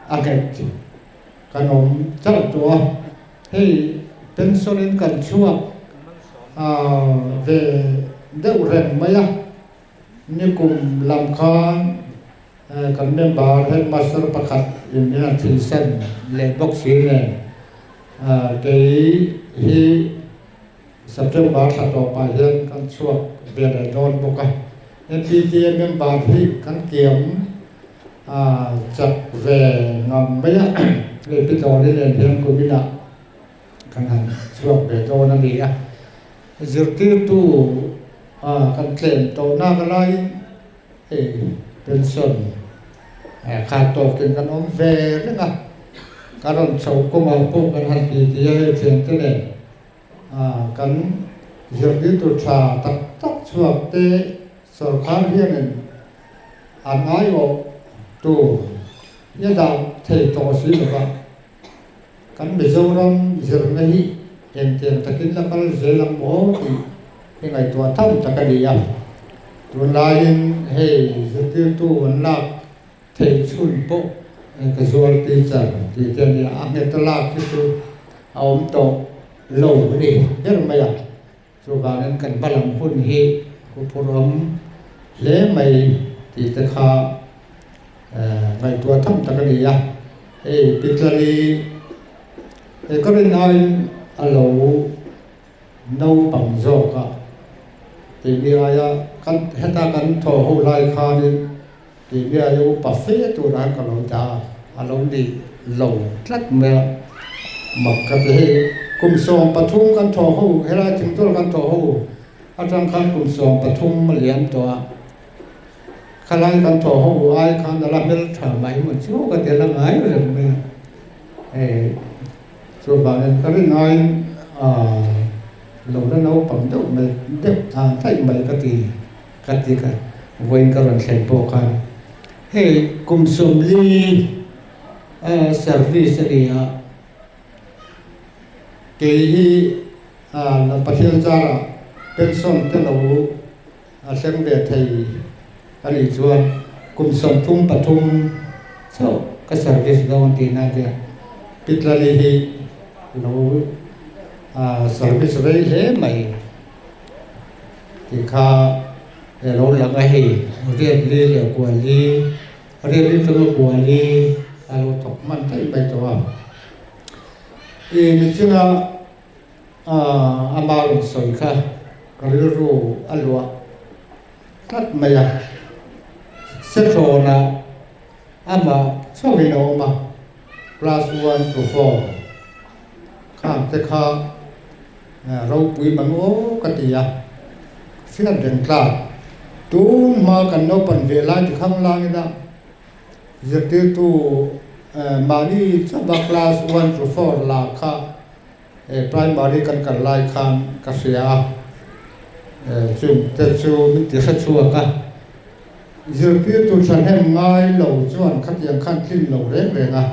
a nghet kan awm chauh tawh a, hei pension in kan chhuak ve deuh reng mai a, nikum lam khan Kan member headmaster pakhat in a thihsan leh bawk si nen kei hi September thla tawpah hian kan chhuak ve leh dawn bawk a. MPTA member hi kan kiam chak ve ngam mai a, hei Pi Dawli nen hian kuminah kan han chhuak ve dawn a ni a. Zirtirtu kan tlem tawh nak laiin Hei pension khat tawkin kan awm ve reng a, ka rawn chho kawngah pawh kan han ti ti a, hei thiante nen kan zirtirtu tha tak tak chhuak te sorkar hianin an aiawh tur i a dah thei tawh si lo va, kan Mizoram zirna hi engtiang takin la kal zel ang maw tih hi ngaihtuah tham tak a ni a. Tunlaiin hei zirtirtu an lak theih chhun pawh casual teacher tih te a ni a, a nghet a lak hi chu a awm tawh lo a ni ber mai a. Chuvangin kan hma lam hun hi huphurhawm hle mai tih te kha ngaihtuah tham tak a ni a. Hei Pitlali he ka rin aiin a lo naupang zawk a tih aia kan heta kan thaw ho lai khanin tih aia upa fe turah ka lo dah a, a lo ni lo tlat mai a, mak ka ti hei kum 13 kan thaw ho helai thingtual kan thaw ho atang khan kum 13 a liam tawh a, khalai kan thaw ho ai khan a la hmeltha mai maw chu ka ti la ngai reng mai a, hei. Chuvangin ka rin aiin lo la naupang deuh mai deuh daih mai ka ti ka ti ka vawiin ka rawn thlen pawh khan hei kum 40 service a ni a, kei hi Pathian zarah pension te lo a thleng ve thei a nih chuan. Kum 33 chauh ka service dawn tihna a nia. Pitlali hi lo service rei hle mai tih kha lo lang a hei riat li leh kua li riat li atanga kua li a lo thawk hman daih mai tawh a. Ih nichina ama rawn sawi kha ka rilru a luah tlat mai a, Sethrawnah amah chauhin a awm a, class one to four khang te kha ropui mang aw ka ti a, hriat reng tlak tun hma kan naupan ve lai ti khang langin a zirtirtu mahni chauha class one to four lah kha Primary kan kal lai khan ka hria a, chung te chu min ti hre chhuak a, zirtirtu thahnem ngai lo chuan khatiang khan tlin lo reng reng a,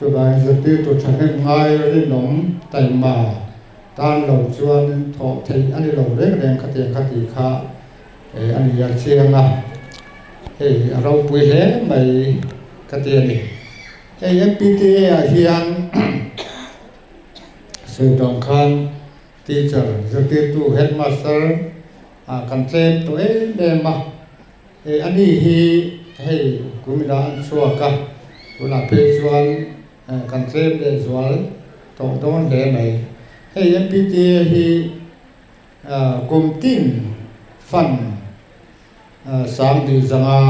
chuvangin zirtirtu thahnem ngai rinawm taima tan lo chuan thawh theih a ni lo reng reng khatiang kha tih kha a ni a chiang a, hei a ropui hle mai ka ti a ni. Hei MPTA ah hian sawi tawng khan teacher, zirtirtu, headmaster ah kan tlem tawh em em a, hei ani hi hei kuminah an chhuak a, tunah phei chuan kan tlem leh zual tawh dawn hle mai. Hei MPTA hi kum tin fund Sang zanga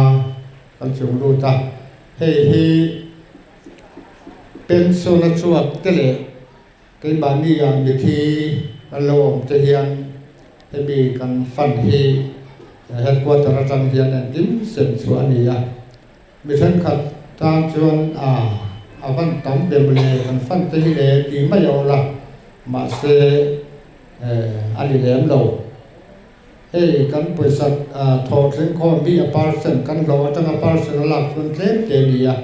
kan chung lut a, hei hi pension a chhuak te leh keimahni ah mithi kan lo awm te hian hemi kan fund hi headquarter atang hian engkim sem chhuah a ni a, mi thenkhat tan chuan a a van tam ve mawle kan fund te hi le tih mai a awm a, mahse a ni lem lo. Hei kan pawisa thawh thleng khawm hi a percent kan hlawh atanga percent a lak chuan tlem te a ni a,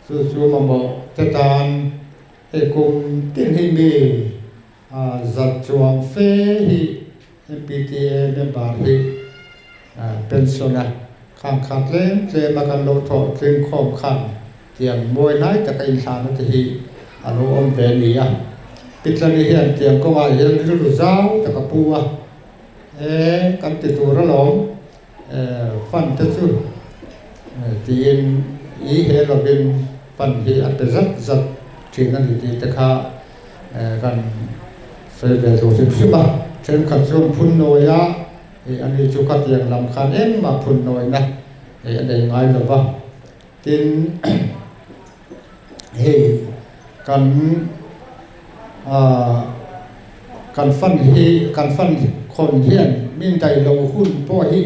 chu chu mamawh te tan hei kum tin hi mi zat chuang fe hi MPTA member hi pension a khang kha tlem tlem a kan lo thawh thleng khawm khan tiang mawi hnai taka inthlan a te hi a lo awm ve a ni a. Pitlani hian tiang kawngah hian rilru zau tak a pu a. E, kan ti tur alawm, e, fund te chu tiin i he lovin fund hi a pe zat zat thin a ni tih te kha kan sawi ve duh hrim hrim a. Thenkhat chuan phun nawi a, e, ani chu khatiang lam khan engmah phun nawina a nei ngai lo va. Tin, hei kan ah kan fan hi kan fan khawn hian min daih lo hun pawh hi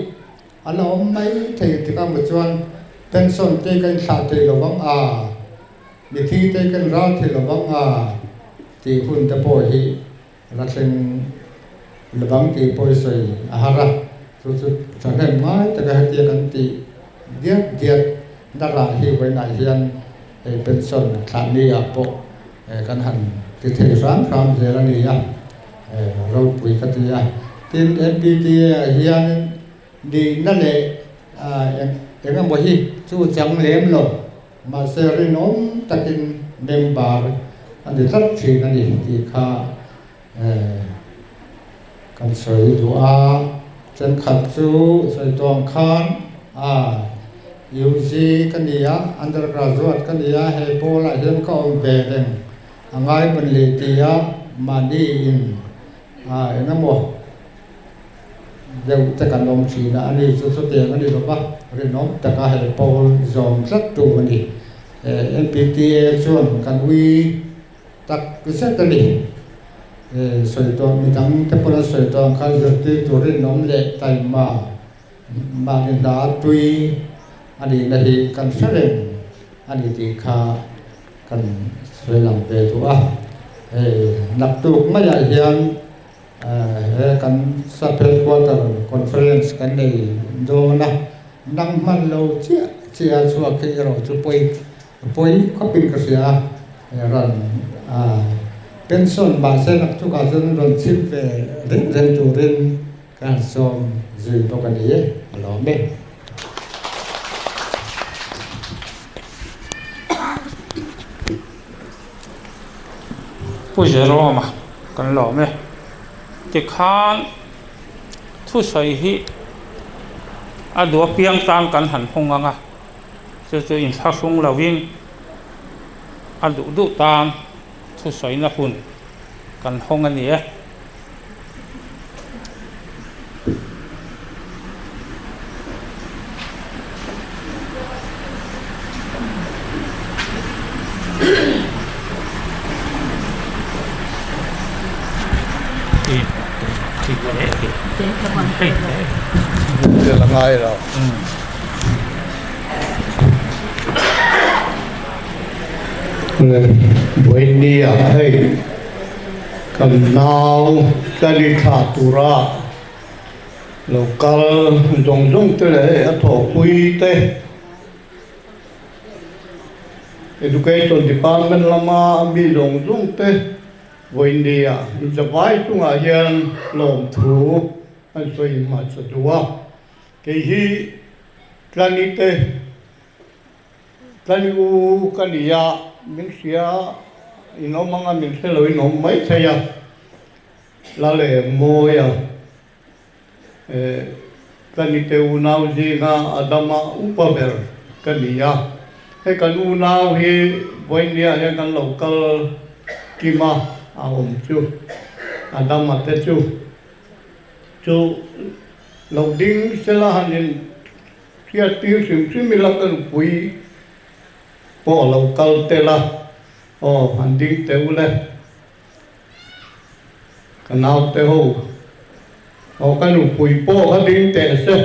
a la awm mai thei tik a maw chuan pension te ka inthlah thei lo vang a, mithi te ka inral thei lo vang a tih hun te pawh hi la thleng la bang tih pawh i sawi a har a, chu chu thahnem ngai taka hetia kan tih diat diat na rah hi vawiinah hian hei pension thlahni ah pawh kan han ti thei hram hram zel a ni a, ropui ka ti a. Tin, MPTA ah hianin nihna leh eng emaw hi chu chang lem lo. Mahse rinawm takin member a ni tlat thin a ni tih kha kan sawi duh a. Thenkhat chu sawi tawng khan a UG ka ni a, undergraduate ka ni a, he pawlah hian ka awm ve reng a ngai pawn leh ti a, mahni in eng emaw deuh te kan awm thin a, ani chu chutiang a ni lo va, rinawm taka he pawl zawm tlat tu a ni. MPTA chuan kan ui tak zet a ni. Sawi tawh midang te pawh an sawi tawh ang khan zirtirtu rinawm leh taima mahni hna tui a nihna hi kan hre reng a ni tih kha kan sawi lang ve duh a. Hei naktuk maiah hian He kan Sub Headquarter Conference kan nei dawn a, nang hman lo chiah chiah a chhuak hi erawh chu pawi pawi khawpin ka hria a, rawn pension mahse naktukah chuan rawn chhim ve reng reng turin ka han sawm zui bawk a ni e, a lawm e. Pu Jerome-a kan lawm e. Tikhan thusawi hi a duh apiang tan kan han hawng ang a, chu chu inthlahrung lovin a duh duh tan thusawina hun kan hawng a ni e. Buaini-ah hei kan nau tla ni thla tura lo kal zawng zawng te leh hei a thawhpui te Education Department lama mi zawng zawng te vawinia inzavai chungah hian lawmthu an sawi hmasa duh a, kei hi tlani te Tlani u ka ni a, min hria in awm anga min hre lo in awm mai thei a, la leh mawi a, eh Tlani te unau zinga Adama upa ber ka ni a, hei kan unau hi vawinia hian kan lo kal kim a, a awm chu Adama te chu chu lo ding sela han in Hriat tir hrim hrim ila ka nupui pawh a lo kal tel a, aw han ding teh u le, ka naute ho, aw ka nupui pawh kha ding teh se.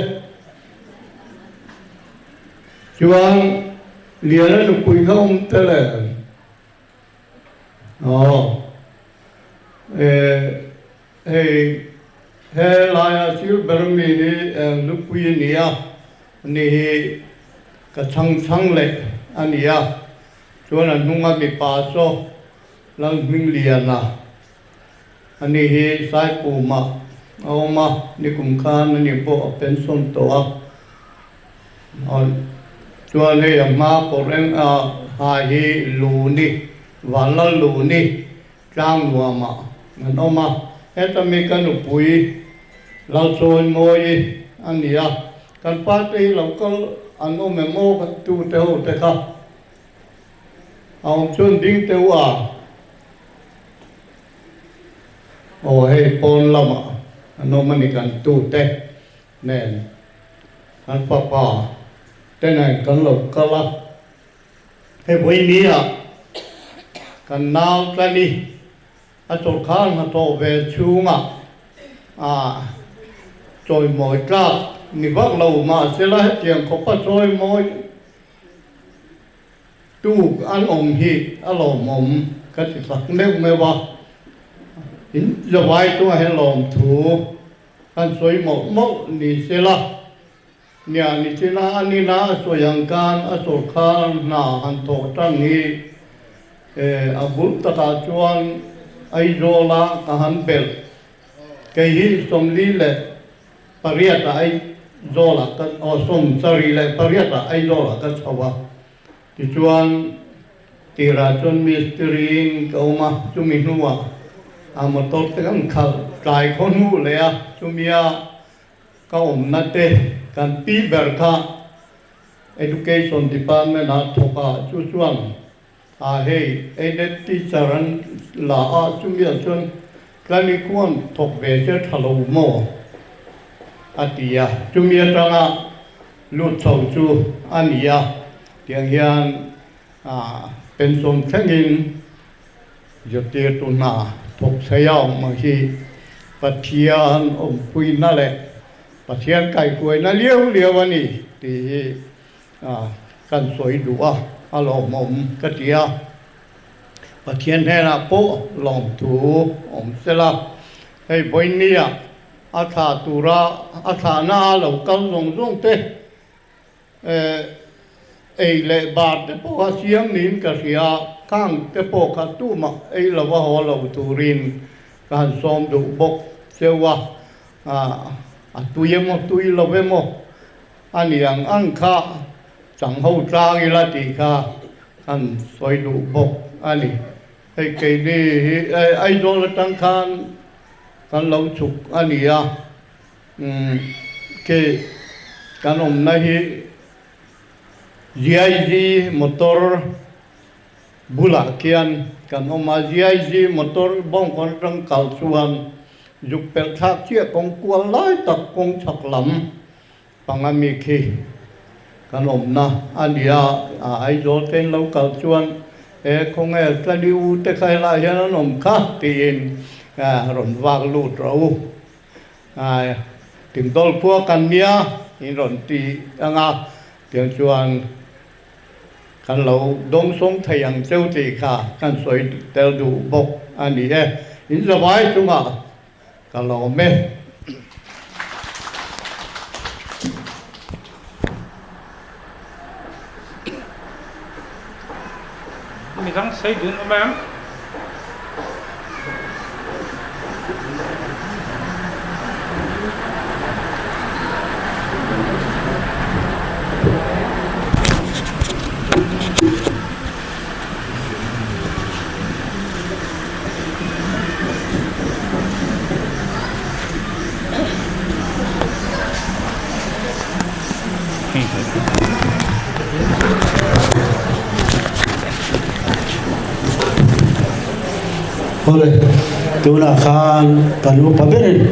Chuan Liana nupui kha awm tel em? Aw, eh hei he laia sir ber mi hi nupui a ni a, ani hi ka chhang chhang leh a ni a, chuan a hnunga mipa saw Lalhmingliana ani hi Saipumah a awm a, nikum khan ani pawh a pension tawh a. Chuan hei a hma kawr eng a ha hi Luni, Vanlal Luni tlang nuamah an awm a. Heta mi ka nupui Lalchawimawi a ni a, kan pa te hi lo kal an awm em aw kan tu te ho te kha a awm chuan ding teuh a. Aw hei pawn lamah an awm a ni kan tu te. Nen kan fapa te nen kan lo kal a, hei vawinia kan nau tlani a sawrkhar hnathawh ve chhungah a chawimawi tlak ni vak lo mahsela hetiang khawpa chawimawi Tuk an awm hi a lawmawm ka ti tak meuh meuh a, in zavai chungah hian lawmthu kan sawi mawlh mawlh ni se la, nia ni china a nina a sawi ang khan a sawrkhar hna han thawh tan hi a bul takah chuan Aizawla ka han belh kei hi 48 ah Aizawlah ka aw 78 ah Aizawlah ka chho a. Tichuan, tirah chuan mistiri-in ka awm a, chumi hnuah a motor te kan khalh tlai khaw hnu leh a, chumia ka awmna te kan pi ber kha Education Department ah thawk a, chu chuan a hei aided teacher an la a, chumia chuan tlani khuan thawk ve se tha lo maw a ti a, chumi atanga Lut chho chu a ni a, tiang hian pension thlengin zirtirtu hna thawk thei a awm ang hi Pathian awmpuina leh Pathian kaihhruaina liau liau a ni tih hi kan sawi duh a, a lawmawm ka ti a. Pathian hnenah pawh lawmthu awm sela, hei vawinia A thlah tura a thlahna a lo kal zawng zawng te ei leh bar te pawh a siam niin ka hria, khang te pawh kha tumah ei lova haw lo turin ka han sawm duh bawk cheu a, a tui emaw tui lo emaw a ni ang ang kha chang ho tlang ila tih kha kan sawi duh bawk a ni. Hei keini hi Aizawl atang khan kan lo chhuk a ni a, khi kan awmna hi GIG motor bulah khian kan awm a, GIG motor bawngkawn atang kal chuan zuk pelh thlak chiah kawng kual lai tak kawng chhak lam Panga mi khi kan awmna a ni a, Aizawl te in lo kal chuan e khawnge Tlani u te kha helaiah hian an awm kha tiin rawn vak lut rawh u. Tingdawl khua kan nia in rawn ti ang a, tiang chuan kan lo dawngsawng thei ang cheu tih kha kan sawi tel duh bawk a ni e. In zavai chungah Ka lawm e. Midang sei dun awm em? Awle, tunah khan ka nupa berin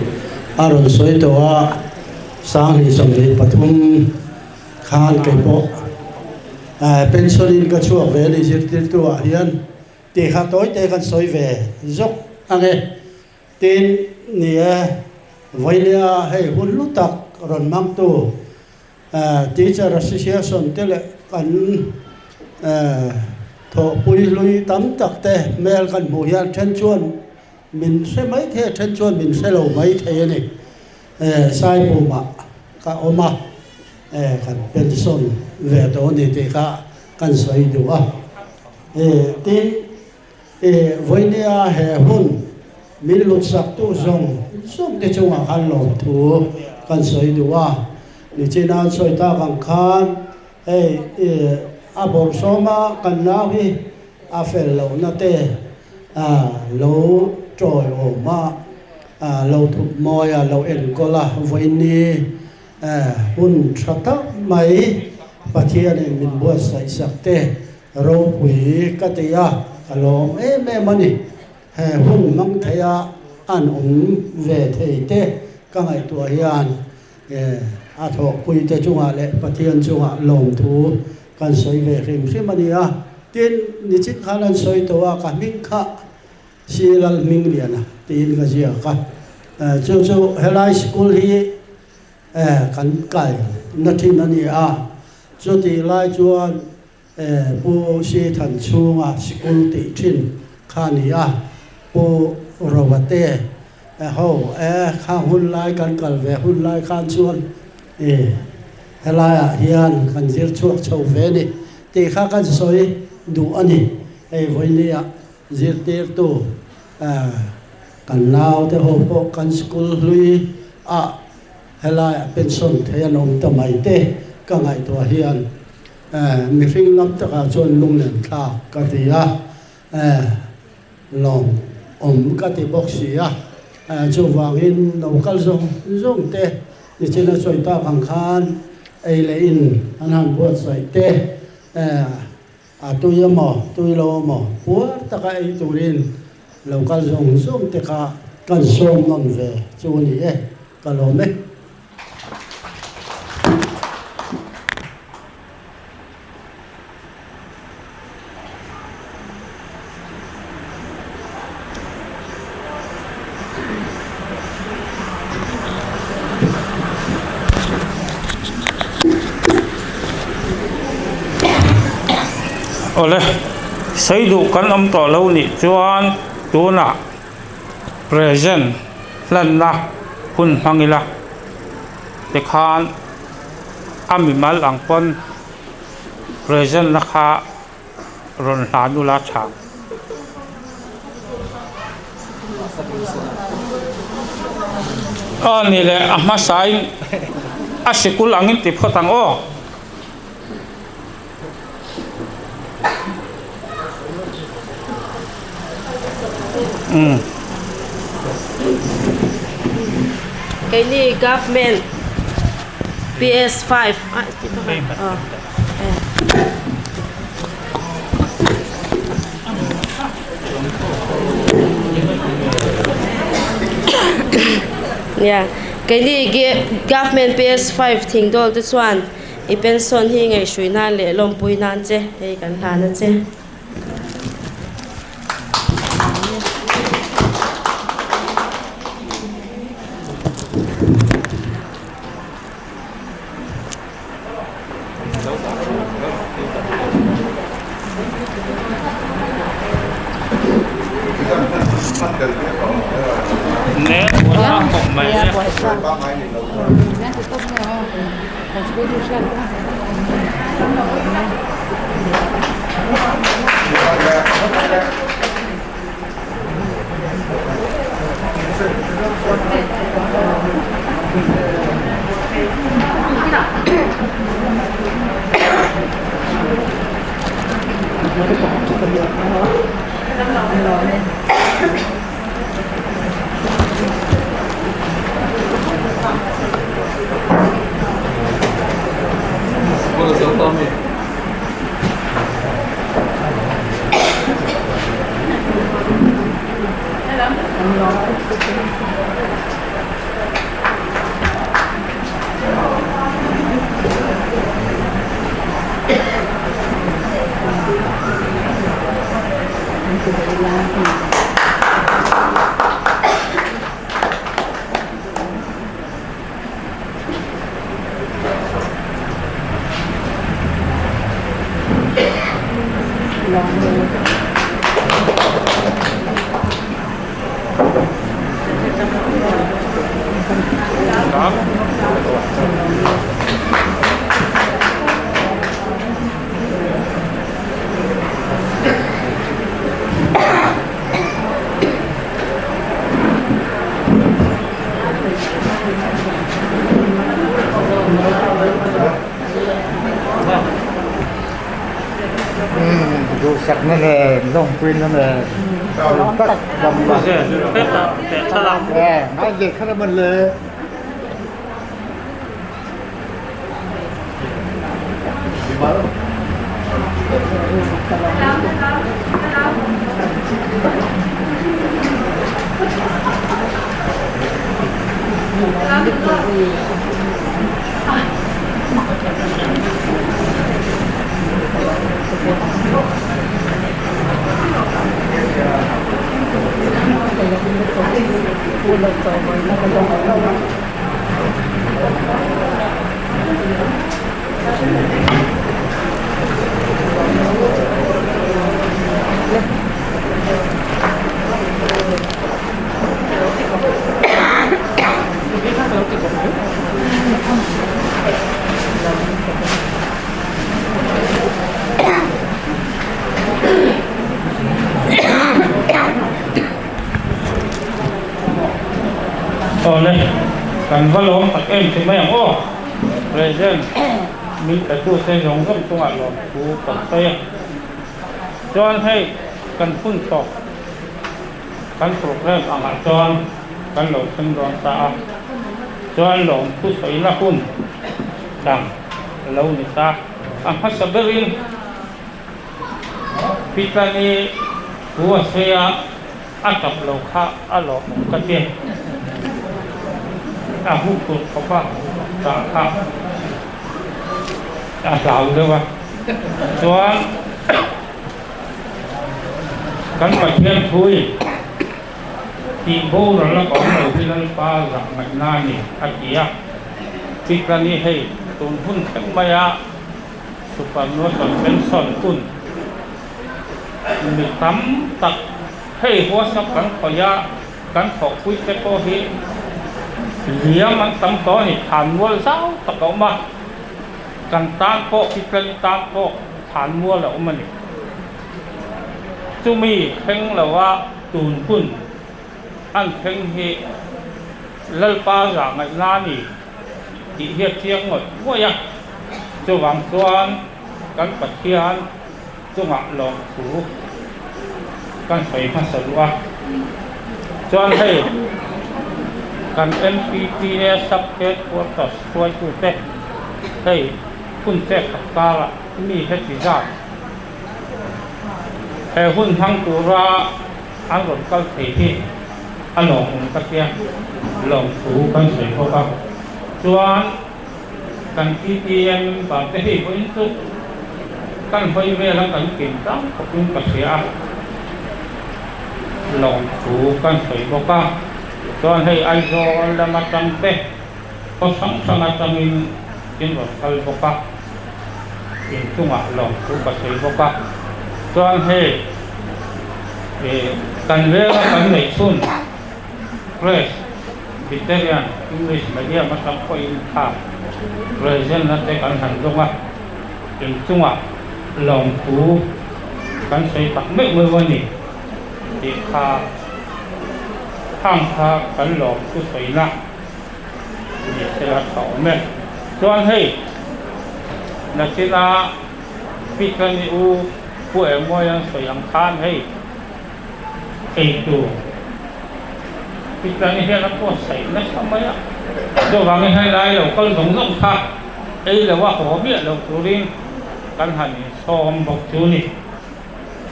a rawn sawi tawh a, Sanghnih 23 khan kei pawh pension in ka chhuak ve a ni zirtirtu ah hian tih kha tawi te kan sawi ve zawk ang e. Tin, ni e, vawinia hei hun lu tak rawn hmangtu Teacher Association te leh kan thawhpui hlui tam tak te hmel kan hmuh hian then chuan min hre mai thei a, then chuan min hre lo mai thei a ni. Saipumah ka awm a, kan pension ve tawh a ni tih kha kan sawi duh a. Tin, vawinia he hun min lutsaktu zawng zawng te chungah khan lawmthu kan sawi duh a. Nichina an sawi tak ang khan hei a bawrhsawma kan nau hi a fel lohna te lo tawiawm a, lo thup mawi a, lo enkawl a, vawiini hun tha tak mai Pathianin min buatsaih sak te ropui ka ti a, ka lawm em em a ni. He hun hmang theia an awm ve thei te ka ngaihtuah hian a thawhpui te chungah leh Pathian chungah lawmthu kan sawi ve hrim hrim a ni a. Tin, nichin khan an sawi tawh a, ka hming kha Silal Hmingliana tiin ka ziak a. Chu chu helai school hi kan kai na thin a ni a. Chutih lai chuan Pu Sithan chhunga school tih thin kha a ni a. Pu Rovate ho kha hun lai kan kal ve hun lai khan chuan helaiah hian kan zir chhuak chho ve ni tih kha kan sawi duh a ni. Hei vawinia Zirtirtu kan naute ho pawh kan school hlui ah helaiah pension thei an awm ta mai te ka ngaihtuah hian mihring lam takah chuan lunglen thlak ka ti a, lawm awm ka ti bawk si a, chuvangin lo kal zawng zawng te nichin a sawi tak ang khan ei leh in an han buatsaih te. A tui emaw, tui lo emaw, puar taka ei turin lo kal zawng zawng te kha kan sawm nawn ve chu a ni e, ka lawm e. Awle, sawi duh kan awm tawh lo nih chuan tunah present hlanna hun hmang ila tikhan a mimal ang pawn present na kha rawn hlan ula tha. Aw ni le a hmasain a sikul angin ti phawt ang aw. Umm. Keini government PS 5 Nia, keini government PS 5 Thingdawl te chuan i pension hi ngaihhrui nan leh lawmpui nan che hei kan hlan a che. Duhsakna nen lawmpuina nen tak dam la. Ngai ve kha man le. Awle, kan va lawm tak em ti mai ang aw. Present min pe tute zawng zawng chungah lawmthu kan sawi a. Chuan hei kan hun tawp kan program angah chuan kan lo thleng dawn ta a. Chuan lawmthu sawina hun dang a lo ni ta. A hmasa berin Pitani thu a sawi a. A tap lo kha a lawmawm ka ti. A hu phur khawp a, tah kha a hlau deuh a. Chuan kan Pathian thui tih boral a ka awm lo hi Lalpa zah ngaihna a ni a ti a. Pitlani hei tun hun thleng maia Supernuasawn pension hun Mi tam tak hei WhatsApp kan khawih a, kan thawhpui te pawh hi liam an tam tawh a ni, than mual zau tak a awm a, kan tan pawh Italy tan pawh than mual a awm a ni. Chumi thleng lova tun hun an thleng hi Lalpa zah ngaihna a ni tih hi a chiang ngawih ngawih a, chuvang chuan kan Pathian. Chungah lawmthu kan sawi hmasa duh a. Chuan hei kan MPTA Sub Headquarters hruaitute hei hun chek khat karah mi heti zat he hun hmang tura an rawn kal thei hi a lawmawm ka tia lawmthu kan sawi bawk a. Chuan kan PTM member te hei vawiin chu kan hawi vel a kan kim tlang khawpin ka hria a, lawmthu kan sawi bawk a. Chuan hei Aizawl lam atang te khaw hrang hrang atangin in rawn kal bawk a, inchungah lawmthu ka sawi bawk a. Chuan hei ih kan veng a kan neih chhun Press Biterian English Medium atang pawhin kha present na te kan han dawng a, inchungah lawmthu kan sawi tak meuh meuh a ni tih kha khang kha kan lawmthu sawina ni sela tha awm e. Chuan hei nachina Pitlani u Pu Engmawia an sawi ang khan hei eitur Pitlani hian a buatsaih nasa mai a, chuvangin helai lo kal zawng zawng kha ei lo a haw miah lo turin kan han insawm bawk chu ni.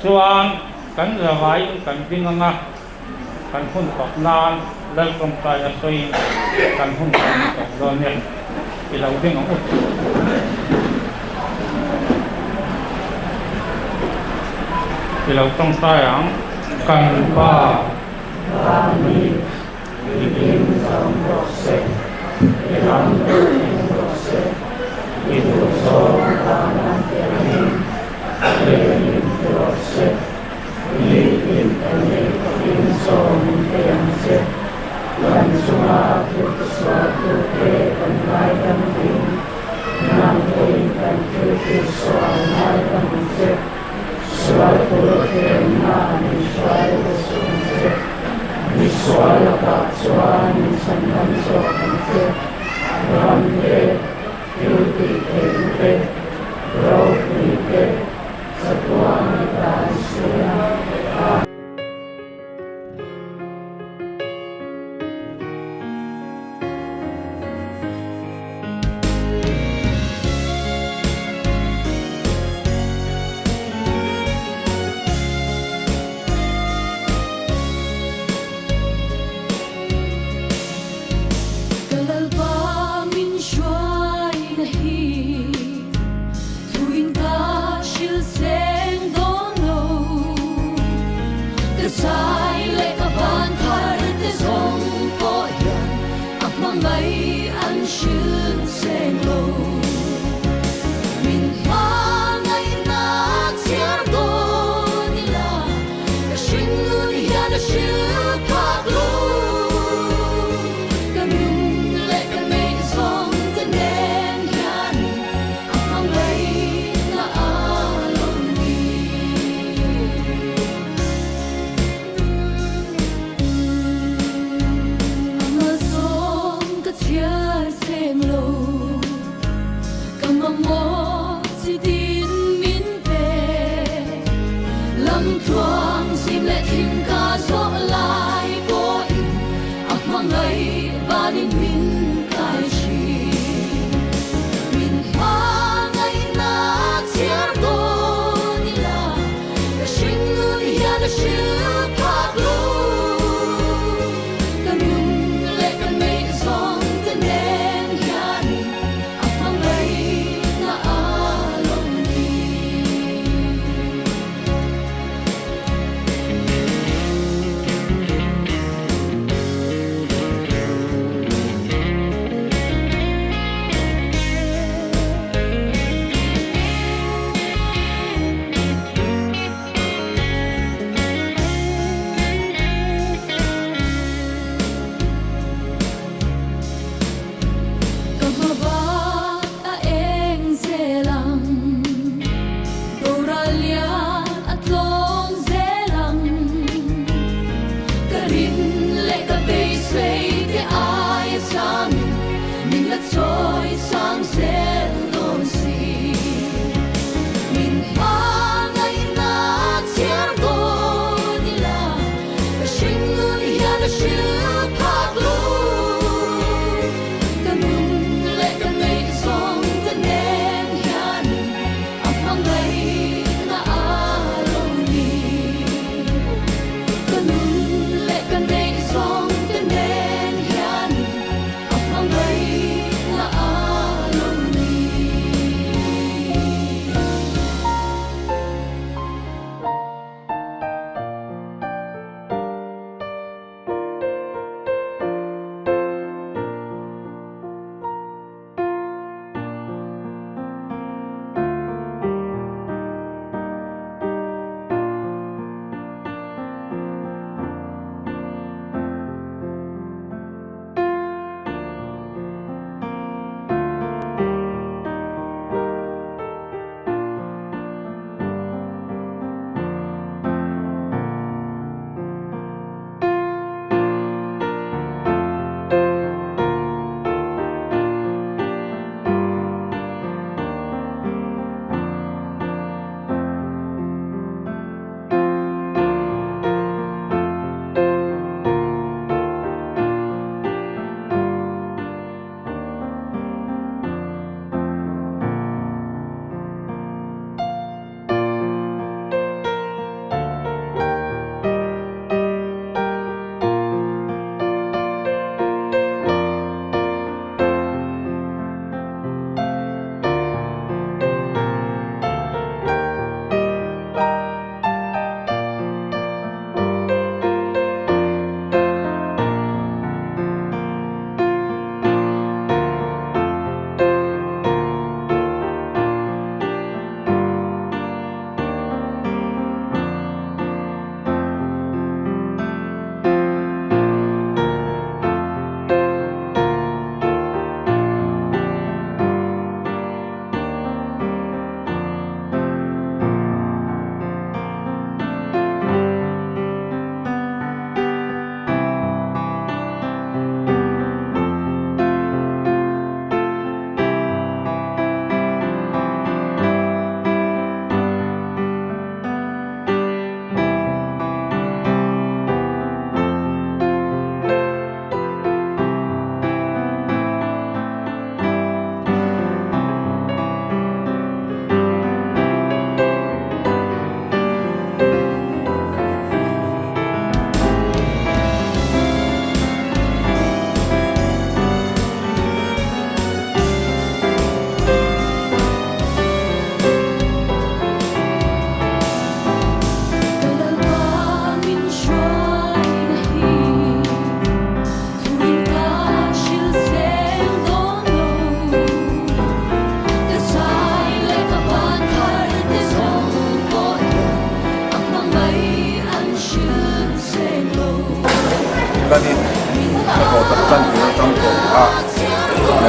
Chuan kan zavaiin kan ding anga kan hun tawp nan Lal tawngtaina sawiin kan hun kan ni tawp dawn nia, i lo ding ang u. I lo tawngtai ang. Kan Pa. Vani, i ding zawng rawh se, i ram duh eng rawh se, i duhzawng van ang piangin leiin ti rawh se. Nitin kan nei khawpin sawm min pe ang che. Kan chunga thil tisualtute kan ngaidam ding. Nang pawhin kan thil tisual ngaidam ang che. Sual tur thlenna min hruai ru suh ang che. Misual lakah chuan min chhandam zawk ang che. Ram te, thil tih theihna te, ropui te, Ka lalpa min hruaina hi Thuin ka hril seng dawn lo. Ka zai leh ka ban thar te zawng pawh hian a hmangaih an hril seng lo. Min hmangaihna chhiar dawn ila ka hringnun hian a hril phak lo. Ka nun leh ka neih zawng te nen hian a hmangaihna a lo ni. A malsawm ka chhiar seng lo.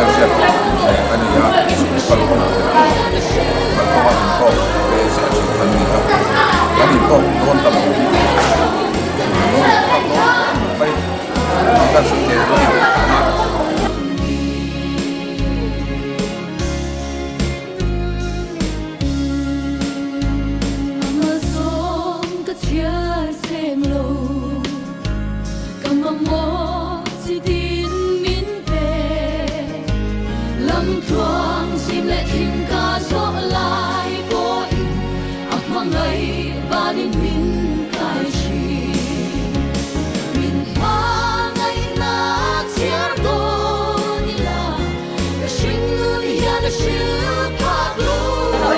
Hmelhriat ka nei a, school kalkawngah kalkawnga intawk ve ziah thin kan ni a, kan intawk dawn ta lo hi lawm tak dawn mai kan sawi thei lo a ni.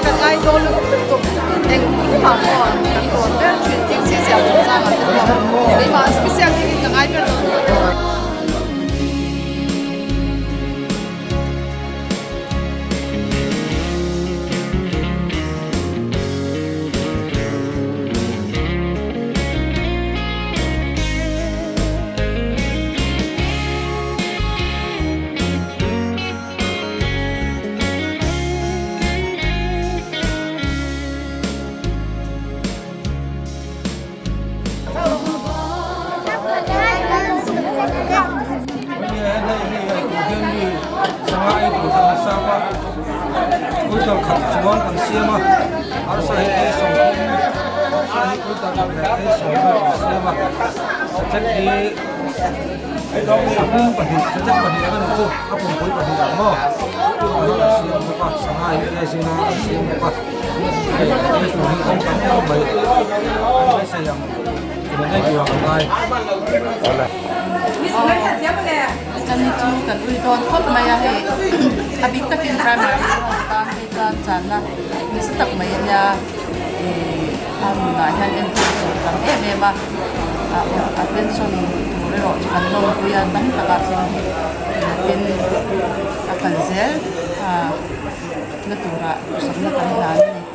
Kan ngai dawn lutuk eng engmah pawh kan rawn ber thin thil chi siam chungchang ah te pawh keimah special takin ka ngai ber dawn. Chani chu kan ui dawn khawp mai a hei a bik takin primary ho tan phei chuan channa nasa tak mai a nia ih a nunah hian enkawl tur tam em em a a pension tur erawh chu kan lawmpui a tam takah thil hi nakin a kal zel a na turah duhsakna kan hlan a ni.